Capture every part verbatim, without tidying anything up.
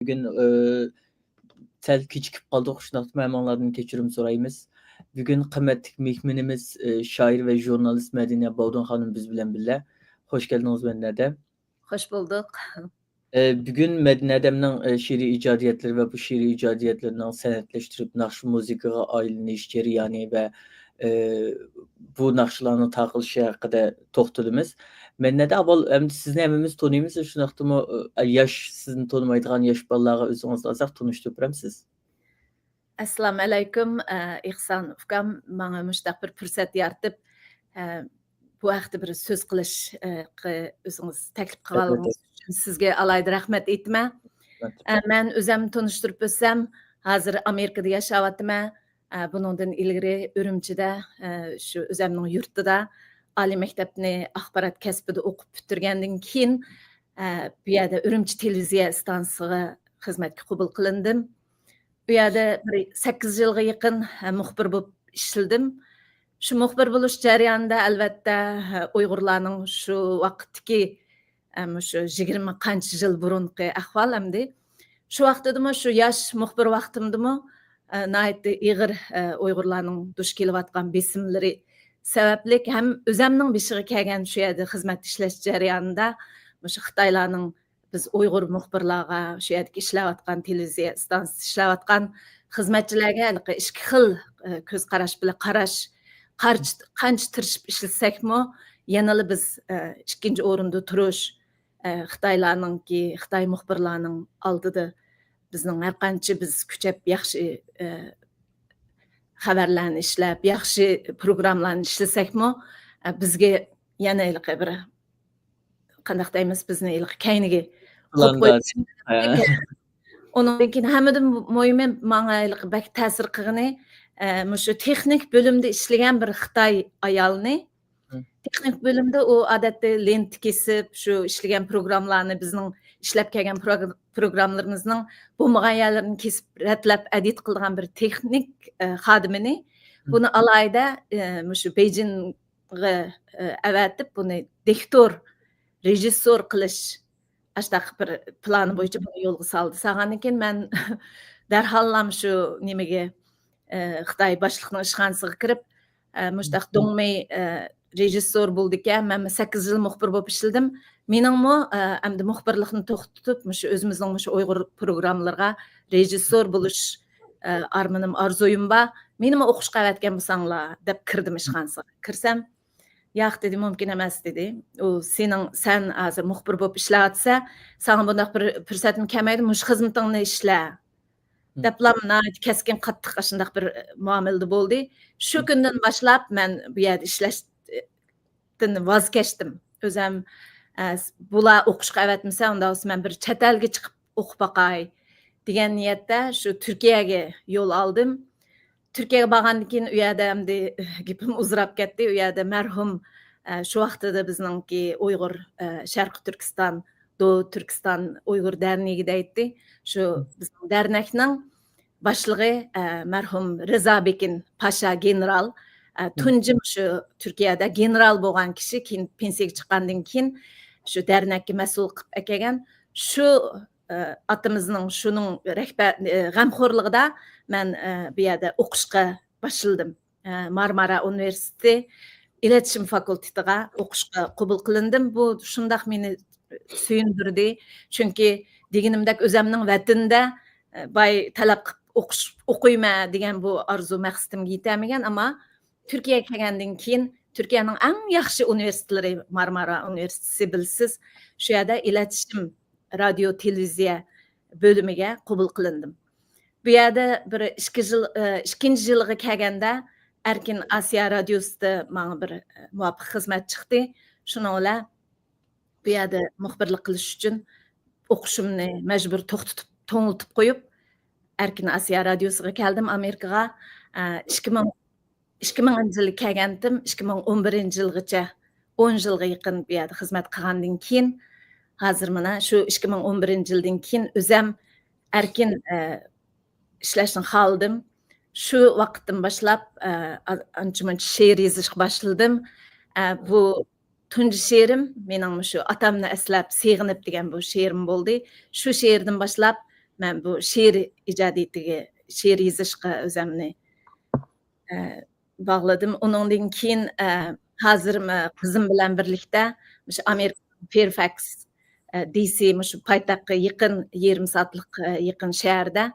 بۈگۈن، ئى، سەل كېچىكىپ قالدۇق، شۇنداقتىمۇ ھەممىڭلاردىن كەچۈرۈم سورايمىز. بۈگۈن قىممەتلىك مېھمىنىمىز، ئى، شائىر ۋە ژۇرنالىست مەدىنە باۋدۇن خانىم بىز بىلەن بىللە. خوش كەلدىڭىز، مەدىنە ھەدەم. خوش بولدۇق. ئى، بۈگۈن مەدىنە ھەدەمنىڭ، ئى، شېئىرىي ئىجادىيەتلىرى ۋە بۇ شېئىرىي ئىجادىيەتلىرىنىڭ سەنئەتلەشتۈرۈپ ناخشا مۇزىكىغا ئايلىنىش جەريانى ۋە، ئى، بۇ ناخشىلارنىڭ تارقىلىشى ھەققىدە توختىلىمىز. مەدىنە ھەدەم، ئاۋۋال ئەمدى سىزنى ھەممىمىز تونۇيمىز، شۇنداقتىمۇ، ئى، ياش، سىزنى تونۇمايدىغان ياش بالىلارغا ئۆزىڭىزنى ئازراق تونۇشتۇرۇپ بېرەمسىز؟ ئەسسالامۇ ئەلەيكۇم، ئە، ئېھسان ئۇكام، ماڭا مۇشۇنداق بىر پۇرسەت يارىتىپ، ئە، بۇ ھەقتە بىر سۆز قىلىش، ئە، قى-، ئۆزىڭىز تەكلىپ قىلغانلىقىڭىز ئۈچۈن سىزگە ئالاھىدە رەھمەت ئېيتىمەن. ئە، مەن ئۆزۈمنى تونۇشتۇرۇپ ئۆتسەم، ھازىر ئامېرىكىدا ياشاۋاتىمەن. ئە، بۇنىڭدىن ئىلگىرى ئۈرۈمچىدە، ئە، شۇ ئۆزۈمنىڭ يۇرتىدا ئالىي مەكتەپنى ئاخبارات كەسپىدە ئوقۇپ پۈتتۈرگەندىن كېيىن، ئە، بۇ يەردە ئۈرۈمچى تېلېۋىزىيە ئىستانسىسىغا خىزمەتكە قوبۇل قىلىندىم. ئۇ يەردە بىر سەككىز يىلغا يېقىن، ئە، مۇخبىر بولۇپ ئىشلىدىم. شۇ مۇخبىر بولۇش جەريانىدا، ئەلۋەتتە، ئە، ئۇيغۇرلارنىڭ شۇ ۋاقىتتىكى، ئە، مۇشۇ يىگىرمە قانچە يىل بۇرۇنقى ئەھۋال ئەمدى. شۇ ۋاقتىدىمۇ، شۇ ياش مۇخبىر ۋاقتىمدىمۇ، ئە، ناھايىتى ئېغىر، ئە، ئۇيغۇرلارنىڭ دۇچ كېلىۋاتقان بېسىملىرى سەۋەبلىك ھەم ئۆزەمنىڭ بېشىغا كەلگەن شۇ يەردە خىزمەت ئىشلەش جەريانىدا مۇشۇ خىتايلارنىڭ بىز ئۇيغۇر مۇخبىرلارغا، شۇ يەردىكى ئىشلەۋاتقان تېلېۋىزىيە ئىستانسىسىدا ئىشلەۋاتقان خىزمەتچىلەرگە ھېلىقى ئىككى خىل، ئە، كۆز قاراش بىلەن قاراش، قارچ-، قانچە تىرىشىپ ئىشلىسەكمۇ، يەنىلا بىز، ئە، ئىككىنچى ئورۇندا تۇرۇش، ئە، خىتايلارنىڭكى، خىتاي مۇخبىرلارنىڭ ئالدىدا بىزنىڭ ھەر قانچە بىز كۈچەپ ياخشى، ئە، خەۋەرلەرنى ئىشلەپ، ياخشى پروگراممىلارنى ئىشلىسەكمۇ، ئە، بىزگە يەنە ھېلىقى بىر، قانداق دەيمىز، بىزنى ھېلىقى كەينىگە قويۇپ قويۇش. ئۇنىڭدىن كېيىن ھەممىدىن مۇھىمى، ماڭا ھېلىقى بەك تەسىر قىلغىنى، ئە، مۇشۇ تېخنىك بۆلۈمدە ئىشلىگەن بىر خىتاي ئايالنى، تېخنىك بۆلۈمدە ئۇ ئادەتتە لېنتا كېسىپ، شۇ ئىشلىگەن پروگراممىلارنى، بىزنىڭ ئىشلەپ كەلگەن پروگ-، پروگراممىلىرىمىزنىڭ بولمىغان يەرلىرىنى كېسىپ، رەتلەپ، ئېدىت قىلىدىغان بىر تېخنىك، ئە، خادىمىنى، بۇنى ئالاھىدە، ئە، مۇشۇ بېيجىنغا، ئە، ئەۋەتىپ، بۇنى دىكتور، رېژىسسور قىلىش ئاشتاق بىر پىلانى بويىچە بۇنى يولغا سالدى. سالغاندىن كېيىن مەن دەرھاللام شۇ نېمىگە، ئە، خىتاي باشلىقنىڭ ئىشخانىسىغا كىرىپ، ئە، مۇشتاق دوڭمېي، ئە، رېژىسسور بولىدىكەن، مەن سەككىز يىل مۇخبىر بولۇپ ئىشلىدىم. مېنىڭمۇ، ئە، ئەمدى مۇخبىرلىقنى توختىتىپ، مۇشۇ ئۆزىمىزنىڭ مۇشۇ ئۇيغۇر پروگراممىلىرىغا رېژىسسور بولۇش، ئە، ئارمىنىم، ئارزۇيۇم بار. مېنىمۇ ئوقۇشقا ئەۋەتكەن بولساڭلار، دەپ كىردىم ئىشخانىسىغا. كىرسەم، ياق، دېدى، مۇمكىن ئەمەس، دېدى. ئۇ سېنىڭ، سەن ھازىر مۇخبىر بولۇپ ئىشلەۋاتىسەن، ساڭا بۇنداق بىر پۇرسەتمۇ كەلمەيدۇ، مۇشۇ خىزمىتىڭنى ئىشلە، دەپلا ناھايىتى كەسكىن، قاتتىق ئاشۇنداق بىر مۇئامىلىدە بولدى. شۇ كۈندىن باشلاپ مەن بۇ يەردە ئىشلەشتىن ۋاز كەچتىم. ئۆزۈم، ئە، بۇلار ئوقۇشقا ئەۋەتمىسە، ئۇنداق بولسا مەن بىر چەت ئەلگە چىقىپ ئوقۇپ باقاي دېگەن نىيەتتە شۇ تۈركىيەگە يول ئالدىم. تۈركىيەگە بارغاندىن كېيىن ئۇ يەردە ئەمدى گېپىم ئۇزىراپ كەتتى. ئۇ يەردە مەرھۇم، ئە، شۇ ۋاقتىدا بىزنىڭكى ئۇيغۇر، ئە، شەرقىي تۈركىستان، دو تۈركىستان ئۇيغۇر دەرنىكى دەيتتى. شۇ بىزنىڭ دەرنەكنىڭ باشلىقى، ئە، مەرھۇم رىزا بېكىن پاشا گېنېرال، ئە، تۇنجى مۇشۇ تۈركىيەدە گېنېرال بولغان كىشى، كېيىن پېنسىيەگە چىققاندىن كېيىن شۇ دەرنەككە مەسئۇل قىلىپ ئەكەلگەن. شۇ، ئە، ئاتىمىزنىڭ شۇنىڭ رەھبەر-، ئە، غەمخورلۇقىدا مەن، ئە، بۇ يەردە ئوقۇشقا باشلىدىم. ئە، مارمارا ئۇنىۋېرسىتېتى ئىلەتىشىم فاكۇلتېتىغا ئوقۇشقا قوبۇل قىلىندىم. بۇ شۇنداق مېنى سۆيۈندۈردى. چۈنكى دېگىنىمدەك ئۆزەمنىڭ ۋەتىنىدە، ئە، باي تەلەپ قىلىپ ئوقۇش، ئوقۇيمەن دېگەن بۇ ئارزۇ مەقسىتىمگە يېتەلمىگەن، ئەمما تۈركىيەگە كەلگەندىن كېيىن تۈركىيەنىڭ ئەڭ ياخشى ئۇنىۋېرسىتېتلىرى مارمارا ئۇنىۋېرسىتېتى بىلىسىز. شۇ يەردە ئىلەتىشىم رادىيو تېلېۋىزىيە بۆلۈمىگە قوبۇل قىلىندىم. بۇ يەردە بىر ئىككى يىل، ئىككىنچى يىلغا كەلگەندە ئەركىن ئاسىيا رادىيوسىدا ماڭا بىر مۇۋاپىق خىزمەت چىقتى. شۇنىڭ بىلەن بۇ يەردە مۇخبىرلىق قىلىش ئۈچۈن ئوقۇشۇمنى مەجبۇر توختىتىپ، توڭلىتىپ قويۇپ، ئەركىن ئاسىيا رادىيوسىغا كەلدىم، ئامېرىكىغا. ئىككى مىڭ، ئىككى مىڭىنچى يىلى كەلگەنتىم، ئىككى مىڭ ئون بىرىنچى يىلغىچە، ئون يىلغا يېقىن بۇ يەردە خىزمەت قىلغاندىن كېيىن، ھازىر مانا شۇ ئىككى مىڭ ئون بىرىنچى يىلدىن كېيىن ئۆزەم ئەركىن، ئە، ئىشلەشنى خالىدىم. شۇ ۋاقىتتىن باشلاپ، ئە، ئا-، ئانچە-مۇنچە شېئىر يېزىشقا باشلىدىم. ئە، بۇ تۇنجى شېئىرىم مېنىڭ مۇشۇ ئاتامنى ئەسلەپ سېغىنىپ دېگەن بۇ شېئىرىم بولدى. شۇ شېئىردىن باشلاپ مەن بۇ شېئىر ئىجادىيىتىگە، شېئىر يېزىشقا ئۆزۈمنى، ئە، باغلىدىم. ئۇنىڭدىن كېيىن، ئە، ھازىر، ئە، قىزىم بىلەن بىرلىكتە مۇشۇ ئامېرىكا فېرفاكس، ئە، دى سى، مۇشۇ پايتەختقە يېقىن، يېرىم سائەتلىك، ئە، يېقىن شەھەردە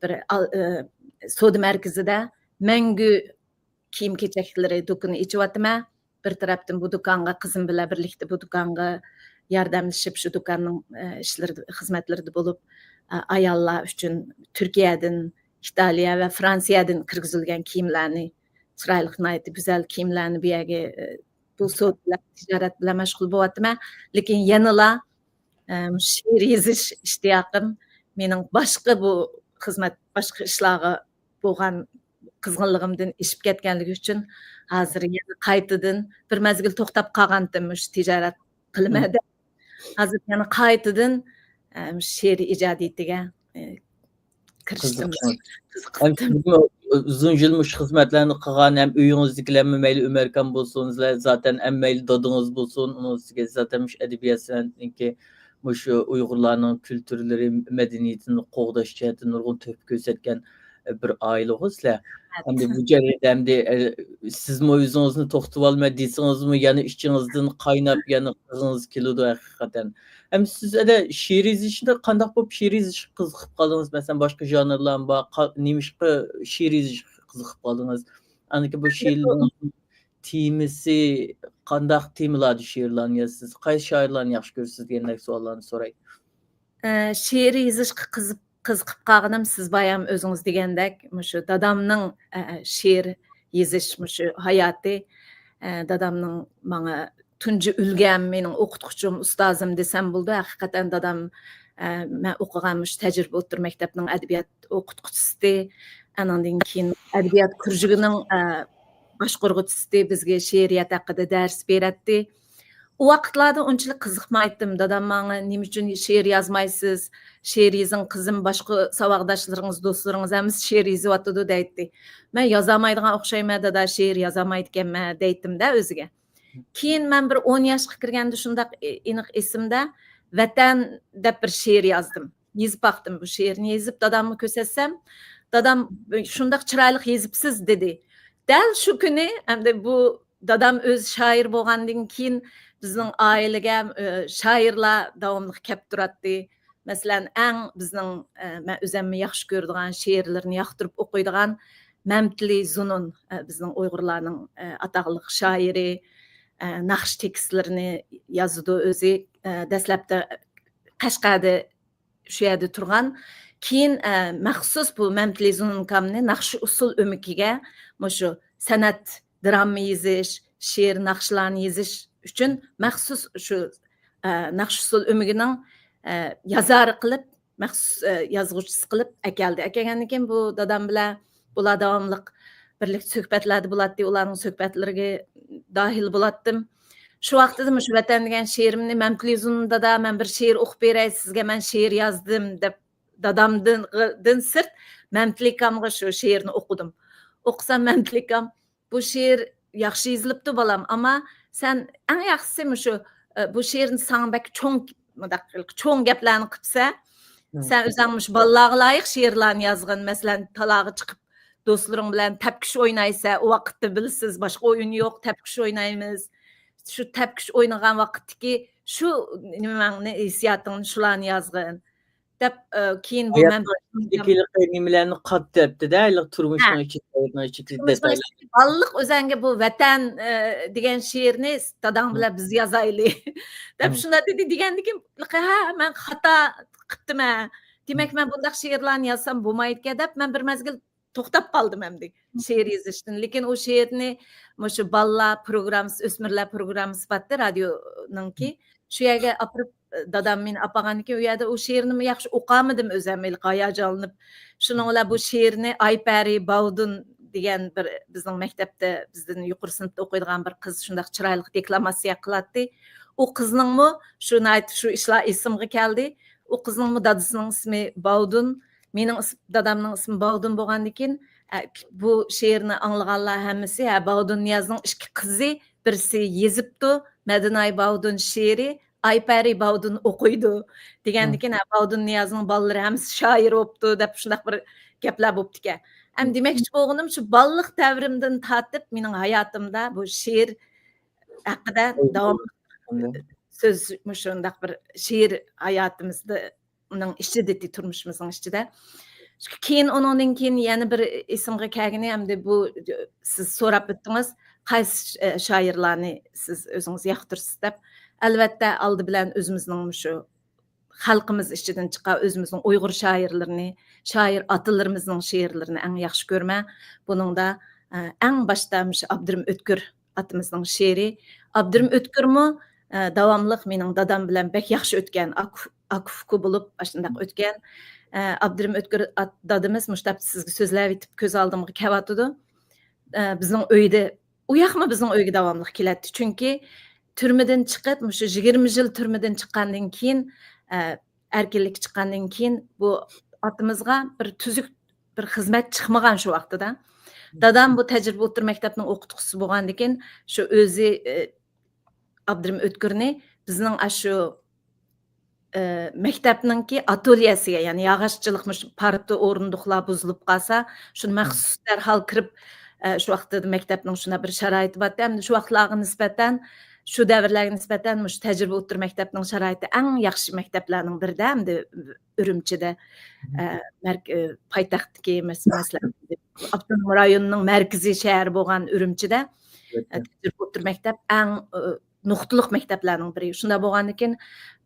بىر ئال-، ئە، سودا مەركىزىدە مەڭگۈ كىيىم-كېچەكلىرى دۇكىنى ئېچىۋاتىمەن. بىر تەرەپتىن بۇ دۇكانغا، قىزىم بىلەن بىرلىكتە بۇ دۇكانغا ياردەملىشىپ، شۇ دۇكاننىڭ، ئە، ئىشلىرىدا، خىزمەتلىرىدە بولۇپ، ئە، ئاياللار ئۈچۈن تۈركىيەدىن، ئىتالىيە ۋە فرانسىيەدىن كىرگۈزۈلگەن كىيىملەرنى، چىرايلىق، ناھايىتى گۈزەل كىيىملەرنى بۇ يەرگە، ئە، بۇ سودا بىلەن، تىجارەت بىلەن مەشغۇل بولۇۋاتىمەن. لېكىن يەنىلا، ئە، شېئىر يېزىش ئىشتىياقىم مېنىڭ باشقا بۇ خىزمەت، باشقا ئىشلارغا بولغان قىزغىنلىقىمدىن ئېشىپ كەتكەنلىكى ئۈچۈن ھازىر يەنە قايتىدىن بىر مەزگىل توختاپ قالغانتىم مۇشۇ تىجارەت قىلىمەن دەپ. ھازىر يەنە قايتىدىن، ئە، شېئىر ئىجادىيىتىگە، ئە، كىرىشتىم. قىزىقىڭىز. ھەم قىزىقتىم. سىزمۇ ئۇزۇن يىل مۇشۇ خىزمەتلەرنى قىلغان، ھەم ئۆيىڭىزدىكىلەرمۇ مەيلى ئۆمەركان بولسۇن، زاتەن ھەم مەيلى دادىڭىز بولسۇن، ئۇنىڭ ئۈستىگە زاتەن مۇشۇ ئەدەبىيات سەنئەتنىڭكى مۇشۇ ئۇيغۇرلارنىڭ كۈلتۈرلىرى، مەدەنىيىتىنى قوغداش جەھەتتە نۇرغۇن تۆھپە كۆرسەتكەن، ئە، بىر ئائىلىغۇ سىلەر. ئەمدى بۇ جەرياندا ئەمدى، ئە، سىزمۇ ئۆزىڭىزنى توختىتىۋالماي دېسىڭىزمۇ، يەنە ئىچىڭىزدىن قايناپ، يەنە قىزىڭىز كېلىدۇ ھەقىقەتەن. ئەمدى سىز ئەنە شېئىر يېزىشنى قانداق بولۇپ شېئىر يېزىشقا قىزىقىپ قالدىڭىز؟ مەسىلەن، باشقا ژانىرلارمۇ بار. قا-، نېمىشقا شېئىر يېزىشقا قىزىقىپ قالدىڭىز؟ ئاندىن كېيىن بۇ شېئىرلىرىڭىزنىڭ تېمىسى، قانداق تېمىلاردا شېئىرلارنى يازىسىز؟ قايسى شائىرلارنى ياخشى كۆرىسىز دېگەندەك سوئاللارنى سوراي. ئە، شېئىر يېزىشقا قىزىپ-، قىزىقىپ قالغىنىم سىز بايام ئۆزىڭىز دېگەندەك، مۇشۇ دادامنىڭ، ئە، شېئىر يېزىش مۇشۇ ھاياتى، ئە، دادامنىڭ ماڭا تۇنجى ئۈلگەم، مېنىڭ ئوقۇتقۇچۇم، ئۇستازىم دېسەم بولىدۇ. ھەقىقەتەن دادام، ئە، مەن ئوقۇغان مۇشۇ تەجرىبە ئوتتۇرا مەكتەپنىڭ ئەدەبىيات ئوقۇتقۇچىسى، ئانىڭدىن كېيىن ئەدەبىيات كۇرژۇكىنىڭ، ئە، باشقۇرغۇچىسى، بىزگە شېئىرىيەت ھەققىدە دەرس بېرەتتى. ئۇ ۋاقىتلاردا ئۇنچىلىك قىزىقمايتتىم. دادام ماڭا، «نېمە ئۈچۈن شېئىر يازمايسىز؟ شېئىر يېزىڭ، قىزىم، باشقا ساۋاقداشلىرىڭىز، دوستلىرىڭىز ھەممىسى شېئىر يېزىۋاتىدۇ» دەيتتى. مەن يازالمايدىغان ئوخشايمەن، دادا، شېئىر يازالمايدىكەنمەن دەيتتىم-دە ئۆزىگە. كېيىن مەن بىر ئون ياشقا كىرگەندە شۇنداق ئېنىق ئېسىمدە، ۋەتەن دەپ بىر شېئىر يازدىم. يېزىپ باقتىم بۇ شېئىرنى. يېزىپ دادامغا كۆرسەتسەم، دادام، «شۇنداق چىرايلىق يېزىپسىز» دېدى. دەل شۇ كۈنى ئەمدى بۇ دادام ئۆزى شائىر بولغاندىن كېيىن بىزنىڭ ئائىلىگە، ئە، شائىرلار داۋاملىق كەپ تۇراتتى. مەسىلەن، ئەڭ بىزنىڭ، ئە، مەن ئۆزەممۇ ياخشى كۆرىدىغان، شېئىرلىرىنى ياقتۇرۇپ ئوقۇيدىغان مەمتىلى زۇنۇن، ئە، بىزنىڭ ئۇيغۇرلارنىڭ، ئە، ئاتاقلىق شائىرى، ئە، ناخشا تېكىستلىرىنى يازىدۇ ئۆزى. ئە، دەسلەپتە قەشقەردە شۇ يەردە تۇرغان. كېيىن، ئە، مەخسۇس بۇ مەمتىلى زۇنۇن ئاكامنى ناخشا ئۇسسۇل ئۆمىكىگە مۇشۇ سەنئەت دىراما يېزىش، شېئىر ناخشىلارنى يېزىش ئۈچۈن مەخسۇس شۇ، ئە، ناخشا ئۇسسۇل ئۆمىكىنىڭ، ئە، يازارى قىلىپ، مەخسۇس، ئە، يازغۇچىسى قىلىپ ئەكەلدى. ئەكەلگەندىن كېيىن بۇ دادام بىلەن بۇلار داۋاملىق بىرلىكتە سۆھبەتلەردە بولاتتى، ئۇلارنىڭ سۆھبەتلىرىگە داھىل بولاتتىم. شۇ ۋاقىتتا مۇشۇ ۋەتەن دېگەن شېئىرىمنى مەمتىلى زۇنۇن دادا، مەن بىر شېئىر ئوقۇپ بېرەي سىزگە، مەن شېئىر يازدىم دەپ دادامدىن، دىن سىرت مەمتىلى ئاكامغا شۇ شېئىرنى ئوقۇدۇم. ئوقۇسام مەمتىلى ئاكام، «بۇ شېئىر ياخشى يېزىلىپتۇ بالام، ئەمما سەن ئەڭ ياخشىسى مۇشۇ، ئە، بۇ شېئىرنى ساڭا بەك چوڭ، مۇنداق چوڭ گەپلەرنى قىپسە، سەن ئۆزۈڭ مۇشۇ بالىلارغا لايىق شېئىرلارنى يازغىن، مەسىلەن، تالاغا چىقىپ دوستلىرىڭ بىلەن تەپكۈش ئوينايسەن، ئۇ ۋاقىتتا بىلىسىز، باشقا ئويۇن يوق، تەپكۈش ئوينايمىز. شۇ تەپكۈش ئوينىغان ۋاقىتتىكى شۇ نېمەڭنى، ھېسسىياتىڭنى شۇلارنى يازغىن» دەپ، ئە، كېيىن بۇ مەن شەكىللىك نېمىلەرنى قات دەپتىدە، ھېلىقى تۇرمۇشنىڭ ئىچىدە، ھاياتنىڭ ئىچىدىكى دېتاللار. بالىلىق ئۆزەڭگە بۇ ۋەتەن، ئە، دېگەن شېئىرنى داداڭ بىلەن بىز يازايلى دەپ شۇنداق دېدى. دېگەندىكىن، ھە، مەن خاتا قىپتىمەن. دېمەك، مەن بۇنداق شېئىرلارنى يازسام بولمايدىكەن دەپ، مەن بىر مەزگىل توختاپ قالدىم ئەمدى شېئىر يېزىشتىن. لېكىن ئۇ شېئىرنى مۇشۇ بالىلار پروگراممىسى، ئۆسمۈرلەر پروگراممىسى بارتتى رادىيونىڭكى. شۇ يەرگە ئاپىرىپ، دادام مېنى ئاپارغاندىن كېيىن، ئۇ يەردە ئۇ شېئىرنىمۇ ياخشى ئوقالمىدىم ئۆزۈم، ھېلىقى ھاياجانلىنىپ. شۇنىڭ بىلەن بۇ شېئىرنى ئايپەرى باۋدۇن دېگەن بىر بىزنىڭ مەكتەپتە، بىزدىن يۇقىرى سىنىپتا ئوقۇيدىغان بىر قىز شۇنداق چىرايلىق دېكلاماتسىيە قىلاتتى. ئۇ قىزنىڭمۇ شۇ ناھايىتى شۇ ئىشلار ئېسىمغا كەلدى. ئۇ قىزنىڭمۇ دادىسىنىڭ ئىسمى باۋدۇن، مېنىڭ ئىس-، دادامنىڭ ئىسمى باۋدۇن بولغاندىكىن، ئە، بۇ شېئىرنى ئاڭلىغانلار ھەممىسى، ھە، باۋدۇن نىيازنىڭ ئىككى قىزى، بىرسى يېزىپتۇ، مەدىناي باۋدۇن شېئىرى، ئايپەرى باۋۇدۇن ئوقۇيدۇ دېگەندىكىن، ھە، باۋۇدۇن نىيازنىڭ بالىلىرى ھەممىسى شائىر بوپتۇ دەپ شۇنداق بىر گەپلەر بوپتىكەن. ھەم دېمەكچى بولغىنىم شۇ بالىلىق دەۋرىمدىن تارتىپ مېنىڭ ھاياتىمدا بۇ شېئىر ھەققىدە داۋاملىق سۆز، مۇشۇنداق بىر شېئىر ھاياتىمىزدا ئۇنىڭ ئىچىدە، تۇرمۇشىمىزنىڭ ئىچىدە. كېيىن ئۇنىڭدىن كېيىن يەنە بىر ئېسىمگە كەلگىنى، ئەمدى بۇ سىز سوراپ ئۆتتىڭىز، قايسى ش-، شائىرلارنى سىز ئۆزىڭىز ياقتۇرىسىز دەپ. ئەلۋەتتە، ئالدى بىلەن ئۆزىمىزنىڭ مۇشۇ خەلقىمىز ئىچىدىن چىققان ئۆزىمىزنىڭ ئۇيغۇر شائىرلىرىنى، شائىر ئاتىلىرىمىزنىڭ شېئىرلىرىنى ئەڭ ياخشى كۆرىمەن. بۇنىڭدا، ئە، ئەڭ باشتا مۇشۇ ئابدۇرېھىم ئۆتكۈر ئاتىمىزنىڭ شېئىرى. ئابدۇرېھىم ئۆتكۈرمۇ، ئە، داۋاملىق مېنىڭ دادام بىلەن بەك ياخشى ئۆتكەن، ئاكا-، ئاكا-ئۇكا بولۇپ ئاشۇنداق ئۆتكەن. ئە، ئابدۇرېھىم ئۆتكۈر ئات-، دادىمىز مۇشۇنداق سىزگە سۆزلەۋېتىپ كۆز ئالدىمغا كەلۋاتىدۇ. ئە، بىزنىڭ ئۆيدە، ئۇ ياقمۇ بىزنىڭ ئۆيگە داۋاملىق كېلەتتى. چۈنكى تۈرمىدىن چىقىپ، مۇشۇ يىگىرمە يىل تۈرمىدىن چىققاندىن كېيىن، ئە، ئەركىنلىككە چىققاندىن كېيىن بۇ ئاتىمىزغا بىر تۈزۈك بىر خىزمەت چىقمىغان شۇ ۋاقتىدا. دادام بۇ تەجرىبە ئوتتۇرا مەكتەپنىڭ ئوقۇتقۇچىسى بولغاندىكىن، شۇ ئۆزى، ئە، ئابدۇرېھىم ئۆتكۈرنى بىزنىڭ ئاشۇ، ئە، مەكتەپنىڭكى ئاتوليەسىگە، يەنى ياغاچچىلىق، مۇشۇ پارتا ئورۇندۇقلار بۇزۇلۇپ قالسا، شۇنى مەخسۇس دەرھال كىرىپ، ئە، شۇ ۋاقىتتا مەكتەپنىڭ شۇنداق بىر شارائىتى بارتى. ئەمدى شۇ ۋاقىتلارغا نىسبەتەن، شۇ دەۋرلەرگە نىسبەتەن مۇشۇ تەجرىبە ئوتتۇرا مەكتەپنىڭ شارائىتى ئەڭ ياخشى مەكتەپلەرنىڭ بىرىدە، ئەمدى ئۈرۈمچىدە، ئە، مەرك-، ئە، پايتەخت، مەس-، مەسىلەن، ئاپتونوم رايوننىڭ مەركىزىي شەھىرى بولغان ئۈرۈمچىدە، ئە، تەجرىبە ئوتتۇرا مەكتەپ ئەڭ، ئە، نۇقتىلىق مەكتەپلەرنىڭ بىرى. شۇنداق بولغاندىكىن،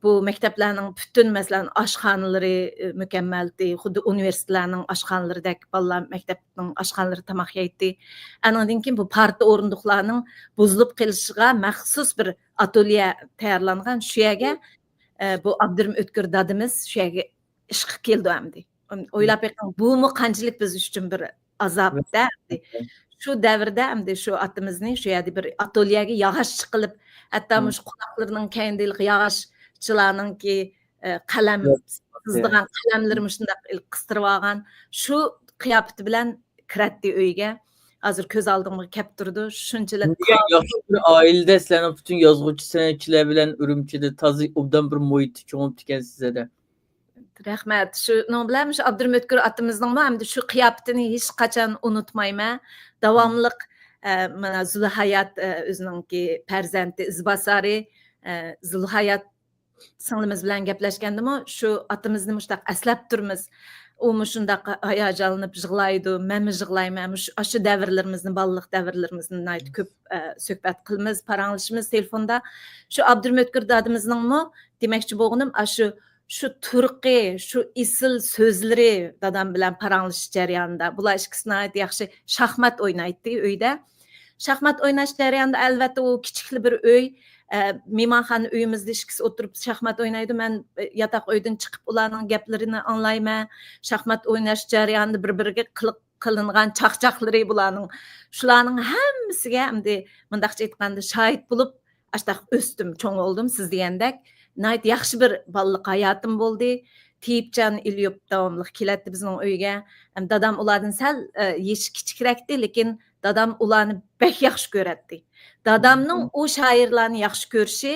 بۇ مەكتەپلەرنىڭ پۈتۈن، مەسىلەن، ئاشخانىلىرى، ئە، مۇكەممەلتى، خۇددى ئۇنىۋېرسىتېتلارنىڭ ئاشخانىلىرىدەك بالىلار مەكتەپنىڭ ئاشخانىلىرى تاماق يەيتتى. ئانىڭدىن كېيىن بۇ پارتا ئورۇندۇقلارنىڭ بۇزۇلۇپ قېلىشىغا مەخسۇس بىر ئاتوليە تەييارلانغان. شۇ يەرگە، ئە، بۇ ئابدۇرېھىم ئۆتكۈر دادىمىز شۇ يەرگە ئىشقا كېلىدۇ ئەمدى. ئويلاپ بېقىڭ، بۇمۇ قانچىلىك بىز ئۈچۈن بىر ئازابتە ئەمدى. شۇ دەۋردە ئەمدى شۇ ئاتىمىزنى شۇ يەردە بىر ئاتوليەگە ياغاچچى قىلىپ، ھەتتا مۇشۇ قۇلاقلىرىنىڭ كەينىدە ھېلىقى ياغاچچىلارنىڭكى، ئە، قەلەم سىزىدىغان قەلەملىرى مۇشۇنداق قىستۇرۇۋالغان. شۇ قىياپىتى بىلەن كىرەتتى ئۆيگە. ھازىر كۆز ئالدىمغا كەپ تۇرىدۇ. شۇنچىلىك دېگەن ياخشى بىر ئائىلىدە سىلەرنىڭ پۈتۈن يازغۇچى، سەنئەتچىلەر بىلەن ئۈرۈمچىدە تازا ئوبدان بىر مۇھىتتا چوڭىيىپتىكەنسىز ھەدە. رەھمەت. شۇنىڭ بىلەن مۇشۇ ئابدۇرېھىم ئۆتكۈر ئاتىمىزنىڭمۇ ئەمدى شۇ قىياپىتىنى ھېچقاچان ئۇنتۇمايمەن. داۋاملىق، ئە، مانا زۇلھايات، ئە، ئۆزىنىڭكى پەرزەنتى، ئىزباسارى، ئە، زۇلھايات سىڭلىمىز بىلەن گەپلەشكەندىمۇ شۇ ئاتىمىزنى مۇشۇنداق ئەسلەپ تۇرىمىز. ئۇ مۇشۇنداق ھاياجانلىنىپ يىغلايدۇ، مەنمۇ يىغلايمەن. مۇشۇ، ئاشۇ دەۋرلىرىمىزنى، بالىلىق دەۋرلىرىمىزنى ناھايىتى كۆپ، ئە، سۆھبەت قىلىمىز، پاراڭلىشىمىز تېلېفوندا. شۇ ئابدۇرېھىم ئۆتكۈر دادىمىزنىڭمۇ دېمەكچى بولغىنىم، ئاشۇ، شۇ تۇرقى، شۇ ئېسىل سۆزلىرى دادام بىلەن پاراڭلىشىش جەريانىدا. بۇلار ئىككىسى ناھايىتى ياخشى شاھمات ئوينايتتى ئۆيدە. شاھمات ئويناش جەريانىدا، ئەلۋەتتە، ئۇ كىچىكلا بىر ئۆي، ئە، مېھمانخانا ئۆيىمىزدە ئىككىسى ئولتۇرۇپ شاھمات ئوينايدۇ. مەن، ئە، ياتاق ئۆيدىن چىقىپ ئۇلارنىڭ گەپلىرىنى ئاڭلايمەن. شاھمات ئويناش جەريانىدا بىر-بىرىگە قىلىق قىلىنغان چاقچاقلىرى بۇلارنىڭ. شۇلارنىڭ ھەممىسىگە ئەمدى مۇنداقچە ئېيتقاندا شاھىت بولۇپ، ئاشتاق ئۆستۈم، چوڭ بولدۇم، سىز دېگەندەك. ناھايىتى ياخشى بىر بالىلىق ھاياتىم بولدى. تېيىپجان ئېلىيوپ داۋاملىق كېلەتتى بىزنىڭ ئۆيگە. ھەم دادام ئۇلاردىن سەل، ئە، يېشى كىچىكرەكتى، لېكىن دادام ئۇلارنى بەك ياخشى كۆرەتتى. دادامنىڭ ئۇ شائىرلارنى ياخشى كۆرۈشى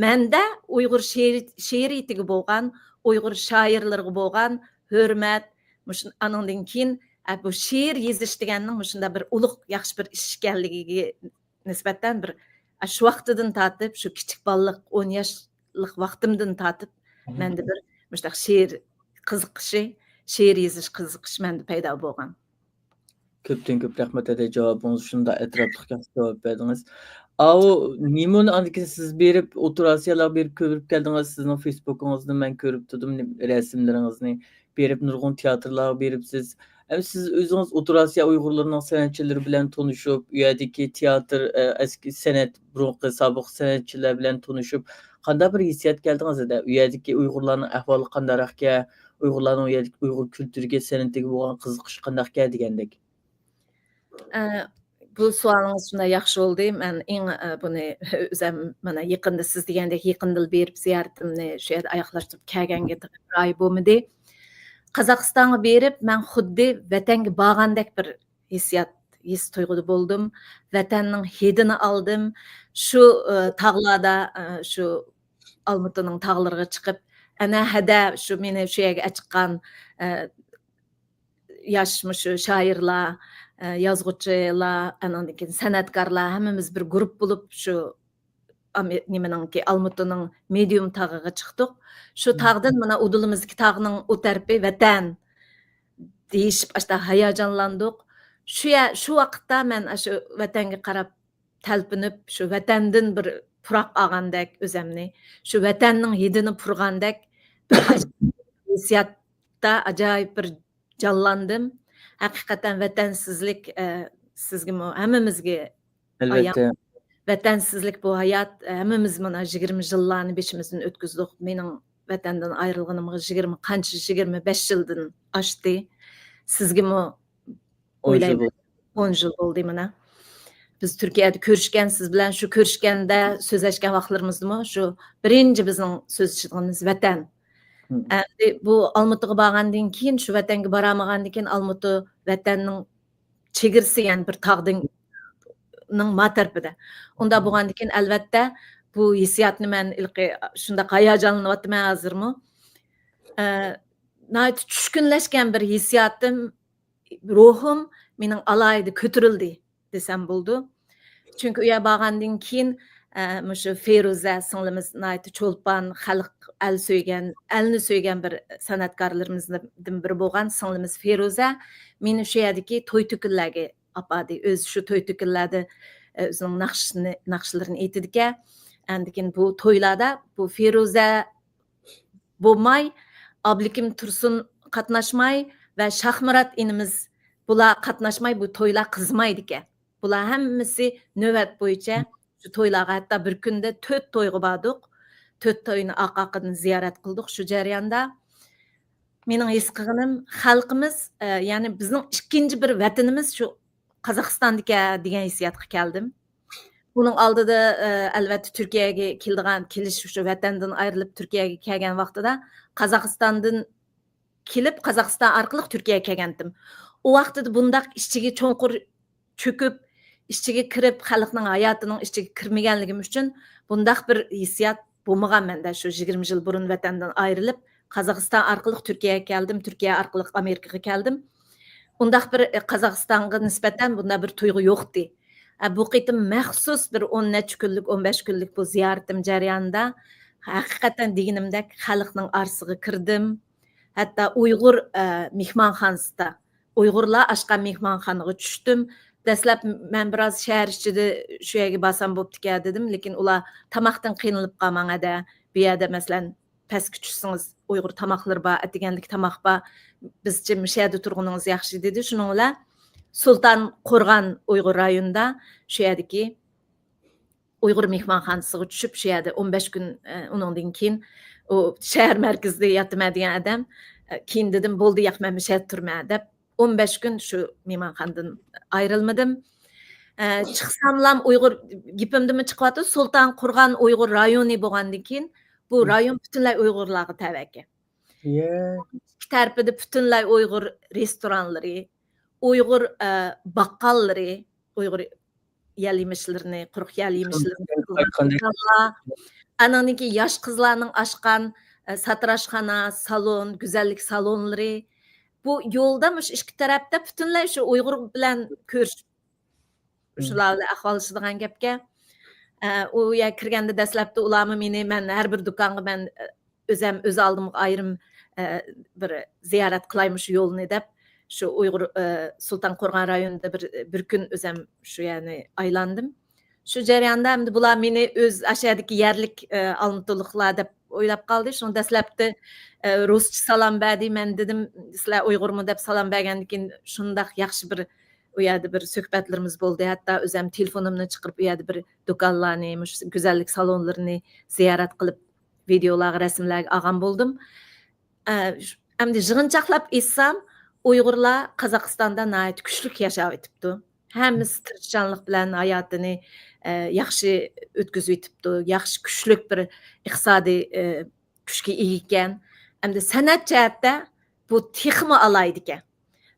مەندە ئۇيغۇر شېئىرى-، شېئىرىيىتىگە بولغان، ئۇيغۇر شائىرلىرىغا بولغان ھۆرمەت، مۇشۇ، ئانىڭدىن كېيىن، ئە، بۇ شېئىر يېزىش دېگەننىڭ مۇشۇنداق بىر ئۇلۇغ، ياخشى بىر ئىش ئىكەنلىكىگە نىسبەتەن بىر، ئە، شۇ ۋاقتىدىن تارتىپ، شۇ كىچىك بالىلىق، ئون ياشلىق ۋاقتىمدىن تارتىپ مەندە بىر مۇشۇنداق شېئىر قىزىقىشى، شېئىر يېزىش قىزىقىشى مەندە پەيدا بولغان. كۆپتىن كۆپ رەھمەت ھەدە، جاۋابىڭىز شۇنداق ئەتراپلىق ياخشى جاۋاب بەردىڭىز. ئاۋۇ نېمىنى ئاندىن كېيىن سىز بېرىپ، ئوتتۇرا ئاسىيالارغا بېرىپ كۆرۈپ كەلدىڭىز، سىزنىڭ فېيسبۇكىڭىزنى مەن كۆرۈپ تۇردۇم، رەسىملىرىڭىزنى. بېرىپ نۇرغۇن تىياتىرلارغا بېرىپسىز. ئەمدى سىز ئۆزىڭىز ئوتتۇرا ئاسىيا ئۇيغۇرلىرىنىڭ سەنئەتچىلىرى بىلەن تونۇشۇپ، ئۇ يەردىكى تىياتىر، ئە، ئەسكى سەنئەت، بۇرۇنقى سابىق سەنئەتچىلەر بىلەن تونۇشۇپ، قانداق بىر ھېسسىيات كەلدىڭىز ھەدە؟ ئۇ يەردىكى ئۇيغۇرلارنىڭ ئەھۋالى قانداقراقكەن؟ ئۇيغۇرلارنىڭ ئۇ يەردىكى ئۇيغۇر كۈلتۈرىگە، سەنئىتىگە بولغان قىزىقىشى قانداقكەن دېگەندەك. ئە، بۇ سوئالىڭىز شۇنداق ياخشى بولدى. مەن ئېڭ، ئە، بۇنى ئۆزۈم مانا يېقىندا، سىز دېگەندەك يېقىندىلا بېرىپ زىيارىتىمنى شۇ يەردە ئاياغلاشتۇرۇپ كەلگەنگە تېخى بىر ئاي بولمىدى. قازاقىستانغا بېرىپ مەن خۇددى ۋەتەنگە بارغاندەك بىر ھېسسىيات، ھېس تۇيغۇدا بولدۇم. ۋەتەننىڭ ھىدىنى ئالدىم. شۇ، ئە، تاغلاردا، ئە، شۇ ئالمۇتىنىڭ تاغلىرىغا چىقىپ، ئەنە ھەدە شۇ مېنى شۇ يەرگە ئەچىققان، ئە، ياش مۇشۇ شائىرلار، ئە، يازغۇچىلار، ئاناندىن كېيىن سەنئەتكارلار، ھەممىمىز بىر گۇرۇپپا بولۇپ شۇ ئامې-، نېمىنىڭكى، ئالمۇتىنىڭ مېدىيۇم تاغىغا چىقتۇق. شۇ تاغدىن مانا ئۇدۇلىمىزدىكى تاغنىڭ ئۇ تەرىپى ۋەتەن دېيىشىپ، ئاشۇنداق ھاياجانلاندۇق. شۇ يە-، شۇ ۋاقىتتا مەن ئاشۇ ۋەتەنگە قاراپ تەلپۈنۈپ، شۇ ۋەتەندىن بىر پۇراق ئالغاندەك ئۆزەمنى، شۇ ۋەتەننىڭ ھىدىنى پۇرىغاندەك بىر ھېسسىياتتا ئاجايىپ بىر جانلاندىم. ھەقىقەتەن ۋەتەنسىزلىك، ئە، سىزگىمۇ، ھەممىمىزگە ئايان. ئەلۋەتتە. ۋەتەنسىزلىك بۇ ھايات، ھەممىمىز مانا يىگىرمە يىللارنى بېشىمىزدىن ئۆتكۈزدۇق. مېنىڭ ۋەتەندىن ئايرىلغىنىمغا يىگىرمە، قانچە، يىگىرمە بەش يىلدىن ئاشتى. سىزگىمۇ ئون يىل ئويلايمەن. بولدى. ئون يىل بولدى مانا. بىز تۈركىيەدە كۆرۈشكەن، سىز بىلەن شۇ كۆرۈشكەندە، سۆزلەشكەن ۋاقىتلىرىمىزدىمۇ شۇ بىرىنچى بىزنىڭ سۆزلىشىدىغىنىمىز ۋەتەن. مم. ئەمدى بۇ ئالمۇتىغا بارغاندىن كېيىن، شۇ ۋەتەنگە بارالمىغاندىن كېيىن، ئالمۇتى ۋەتەننىڭ چېگرىسى، يەنى بىر تاغدىن نىڭ ما تەرىپىدە. ئۇنداق بولغاندىن كېيىن، ئەلۋەتتە، بۇ ھېسسىياتنى مەن ھېلىقى شۇنداق ھاياجانلىنىۋاتىمەن ھازىرمۇ. ئە، ناھايىتى چۈشكۈنلەشكەن بىر ھېسسىياتىم، روھۇم مېنىڭ ئالاھىدە كۆتۈرۈلدى دېسەم بولىدۇ. چۈنكى ئۇ يەرگە بارغاندىن كېيىن، ئە، مۇشۇ فىرۇزە سىڭلىمىز ناھايىتى چولپان، خەلق، ئەل سۆيگەن، ئەلنى سۆيگەن بىر سەنئەتكارلىرىمىزدىن بىرى بولغان سىڭلىمىز فىرۇزە مېنى شۇ يەردىكى توي-تۆكۈنلەرگە ئاپاردى. ئۆزى شۇ توي-تۆكۈنلەردە، ئە، ئۆزىنىڭ ناخشىسىنى، ناخشىلىرىنى ئېيتىدىكەن. ئاندىن كېيىن بۇ تويلاردا بۇ فىرۇزە بولماي، ئابلىكىم تۇرسۇن قاتناشماي ۋە شاھمۇرات ئىنىمىز، بۇلار قاتناشماي، بۇ تويلار قىزىمايدىكەن. بۇلار ھەممىسى نۆۋەت بويىچە شۇ تويلارغا، ھەتتا بىر كۈندە تۆت تويغا باردۇق. تۆت توينى ئارقا-ئارقىدىن زىيارەت قىلدۇق شۇ جەرياندا. مېنىڭ ھېس قىلغىنىم، خەلقىمىز، ئە، يەنى بىزنىڭ ئىككىنچى بىر ۋەتىنىمىز شۇ قازاقىستاندىكەن دېگەن ھېسسىياتقا كەلدىم. بۇنىڭ ئالدىدا، ئە، ئەلۋەتتە، تۈركىيەگە كېلىدىغان، كېلىش، شۇ ۋەتەندىن ئايرىلىپ تۈركىيەگە كەلگەن ۋاقتىدا قازاقىستاندىن كېلىپ، قازاقىستان ئارقىلىق تۈركىيەگە كەلگەنتىم. ئۇ ۋاقتىدا بۇنداق ئىچىگە چوڭقۇر چۆكۈپ، ئىچىگە كىرىپ، خەلقنىڭ ھاياتىنىڭ ئىچىگە كىرمىگەنلىكىم ئۈچۈن بۇنداق بىر ھېسسىيات بولمىغان مەندە. شۇ يىگىرمە يىل بۇرۇن ۋەتەندىن ئايرىلىپ، قازاقىستان ئارقىلىق تۈركىيەگە كەلدىم، تۈركىيە ئارقىلىق ئامېرىكىغا كەلدىم. ئۇنداق بىر، ئە، قازاقىستانغا نىسبەتەن بۇنداق بىر تۇيغۇ يوقتى. ئە، بۇ قېتىم مەخسۇس بىر ئون نەچچە كۈنلۈك، ئون بەش كۈنلۈك بۇ زىيارىتىم جەريانىدا ھەقىقەتەن دېگىنىمدەك خەلقنىڭ ئارىسىغا كىردىم. ھەتتا ئۇيغۇر، ئە، مېھمانخانىسىدا، ئۇيغۇرلار ئاچقان مېھمانخانىغا چۈشتۈم. دەسلەپ مەن بىراز شەھەر ئىچىدە شۇ يەرگە بارسام بوپتىكەن دېدىم، لېكىن ئۇلار تاماقتىن قىينىلىپ قالماڭ ھەدە، بۇ يەردە مەسىلەن پەسكە چۈشسىڭىز ئۇيغۇر تاماقلىرى بار، ئەتىگەنلىك تاماق بار، بىزچە مۇشۇ يەردە تۇرغىنىڭىز ياخشى دېدى. شۇنىڭ بىلەن سۇلتان قورغان ئۇيغۇر رايونىدا شۇ يەردىكى ئۇيغۇر مېھمانخانىسىغا چۈشۈپ، شۇ يەردە ئون بەش كۈن، ئە، ئۇنىڭدىن كېيىن ئۇ شەھەر مەركىزىدە ياتىمەن دېگەن ئادەم، ئە، كېيىن دېدىم، بولدى، ياق، مەن مۇشۇ يەردە تۇرىمەن دەپ، ئون بەش كۈن شۇ مېھمانخانىدىن ئايرىلمىدىم. ئە، چىقساملام ئۇيغۇر، گېپىمدىمۇ چىقىۋاتىدۇ، سۇلتان قورغان ئۇيغۇر رايونى بولغاندىن كېيىن، بۇ رايون پۈتۈنلەي ئۇيغۇرلارغا تەۋە ئىكەن. ئىككى تەرىپىدە پۈتۈنلەي ئۇيغۇر رېستورانلىرى، ئۇيغۇر، ئە، باققاللىرى، ئۇيغۇر يەل يېمىشلىرىنى، قۇرۇق يەل يېمىشلىرىنى قىلغان دۇكانلار، ئانىڭدىن كېيىن ياش قىزلارنىڭ ئاچقان، ئە، ساتىراشخانا، سالون، گۈزەللىك سالونلىرى. بۇ يولدا مۇشۇ ئىككى تەرەپتە پۈتۈنلەي شۇ ئۇيغۇر بىلەن كۆرۈشۈپ، شۇلار بىلەن ئەھۋاللىشىدىغان گەپكەن. ئە، ئۇ يەرگە كىرگەندە دەسلەپتە ئۇلارمۇ مېنى، مەن ھەر بىر دۇكانغا مەن، ئە، ئۆزەم، ئۆز ئالدىمغا ئايرىم، ئە، بىر زىيارەت قىلاي مۇشۇ يولنى دەپ، شۇ ئۇيغۇر، ئە، سۇلتان قورغان رايونىدا بىر، بىر كۈن ئۆزەم شۇ يەرنى ئايلاندىم. شۇ جەرياندا ئەمدى بۇلار مېنى ئۆز ئاشۇ يەردىكى يەرلىك، ئە، ئالمۇتىلىقلار دەپ ئويلاپ قالدى. شۇڭا دەسلەپتە، ئە، رۇسچە سالام بەردى. مەن دېدىم، سىلەر ئۇيغۇرمۇ دەپ سالام بەرگەندىن كېيىن شۇنداق ياخشى بىر ئۇ يەردە بىر سۆھبەتلىرىمىز بولدى. ھەتتا ئۆزەم تېلېفونۇمنى چىقىرىپ، ئۇ يەردە بىر دۇكانلارنى، مۇشۇ گۈزەللىك سالونلىرىنى زىيارەت قىلىپ، ۋىدېئولارغا، رەسىملەرگە ئالغان بولدۇم. ئە، ش-، ئەمدى يىغىنچاقلاپ ئېيتسام، ئۇيغۇرلار قازاقىستاندا ناھايىتى كۈچلۈك ياشاۋېتىپتۇ. ھەممىسى تىرىشچانلىق بىلەن ھاياتىنى، ئە، ياخشى ئۆتكۈزۈۋېتىپتۇ. ياخشى، كۈچلۈك بىر ئىقتىسادىي، ئە، كۈچكە ئىگە ئىكەن. ئەمدى سەنئەت جەھەتتە بۇ تېخىمۇ ئالاھىدىكەن.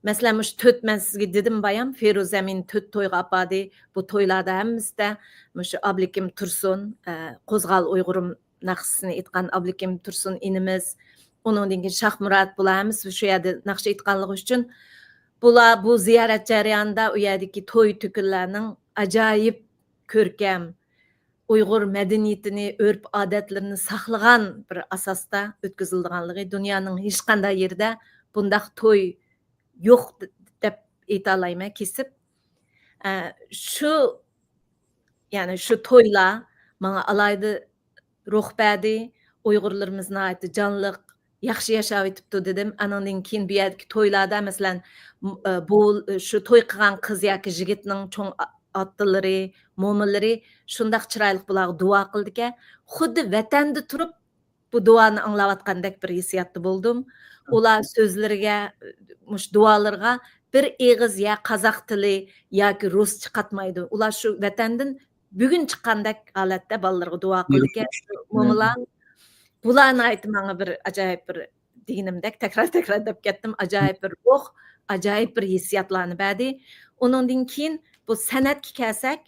مەسىلەن، مۇشۇ تۆت، مەن سىزگە دېدىم بايام، فىرۇزە مېنى تۆت تويغا ئاپاردى. بۇ تويلاردا ھەممىسىدە مۇشۇ ئابلىكىم تۇرسۇن، ئە، قوزغال ئۇيغۇرۇم ناخشىسىنى ئېيتقان ئابلىكىم تۇرسۇن ئىنىمىز، ئۇنىڭدىن كېيىن شاھمۇرات، بۇلار ھەممىسى شۇ يەردە ناخشا ئېيتقانلىقى ئۈچۈن، بۇلار بۇ زىيارەت جەريانىدا ئۇ يەردىكى توي تۆكۈنلەرنىڭ ئاجايىپ كۆركەم، ئۇيغۇر مەدەنىيىتىنى، ئۆرپ-ئادەتلىرىنى ساقلىغان بىر ئاساستا ئۆتكۈزۈلىدىغانلىقى، دۇنيانىڭ ھېچقانداق يېرىدە بۇنداق توي يوق دەپ ئېيتالايمەن كېسىپ. ئە، شۇ، يەنى شۇ تويلار ماڭا ئالاھىدە روھ بەردى. ئۇيغۇرلىرىمىز ناھايىتى جانلىق، ياخشى ياشاۋېتىپتۇ دېدىم. ئانىڭدىن كېيىن بۇ يەردىكى تويلاردا، مەسىلەن، م-، ئە، بۇ، شۇ توي قىلغان قىز ياكى يىگىتنىڭ چوڭ ئا-، ئاتىلىرى، مومىلىرى شۇنداق چىرايلىق بۇلارغا دۇئا قىلىدىكەن. خۇددى ۋەتەندە تۇرۇپ بۇ دۇئانى ئاڭلاۋاتقاندەك بىر ھېسسىياتتا بولدۇم. ئۇلار سۆزلىرىگە، مۇشۇ دۇئالىرىغا بىر ئېغىز يا قازاق تىلى ياكى رۇسچە قاتمايدۇ. ئۇلار شۇ ۋەتەندىن بۈگۈن چىققاندەك ھالەتتە بالىلىرىغا دۇئا قىلىدىكەن. شۇ مومىلار، بۇلار ناھايىتى ماڭا بىر ئاجايىپ بىر دېگىنىمدەك، تەكرار-تەكرار دەپ كەتتىم، ئاجايىپ بىر روھ، ئاجايىپ بىر ھېسسىياتلارنى بەردى. ئۇنىڭدىن كېيىن بۇ سەنئەتكە كەلسەك،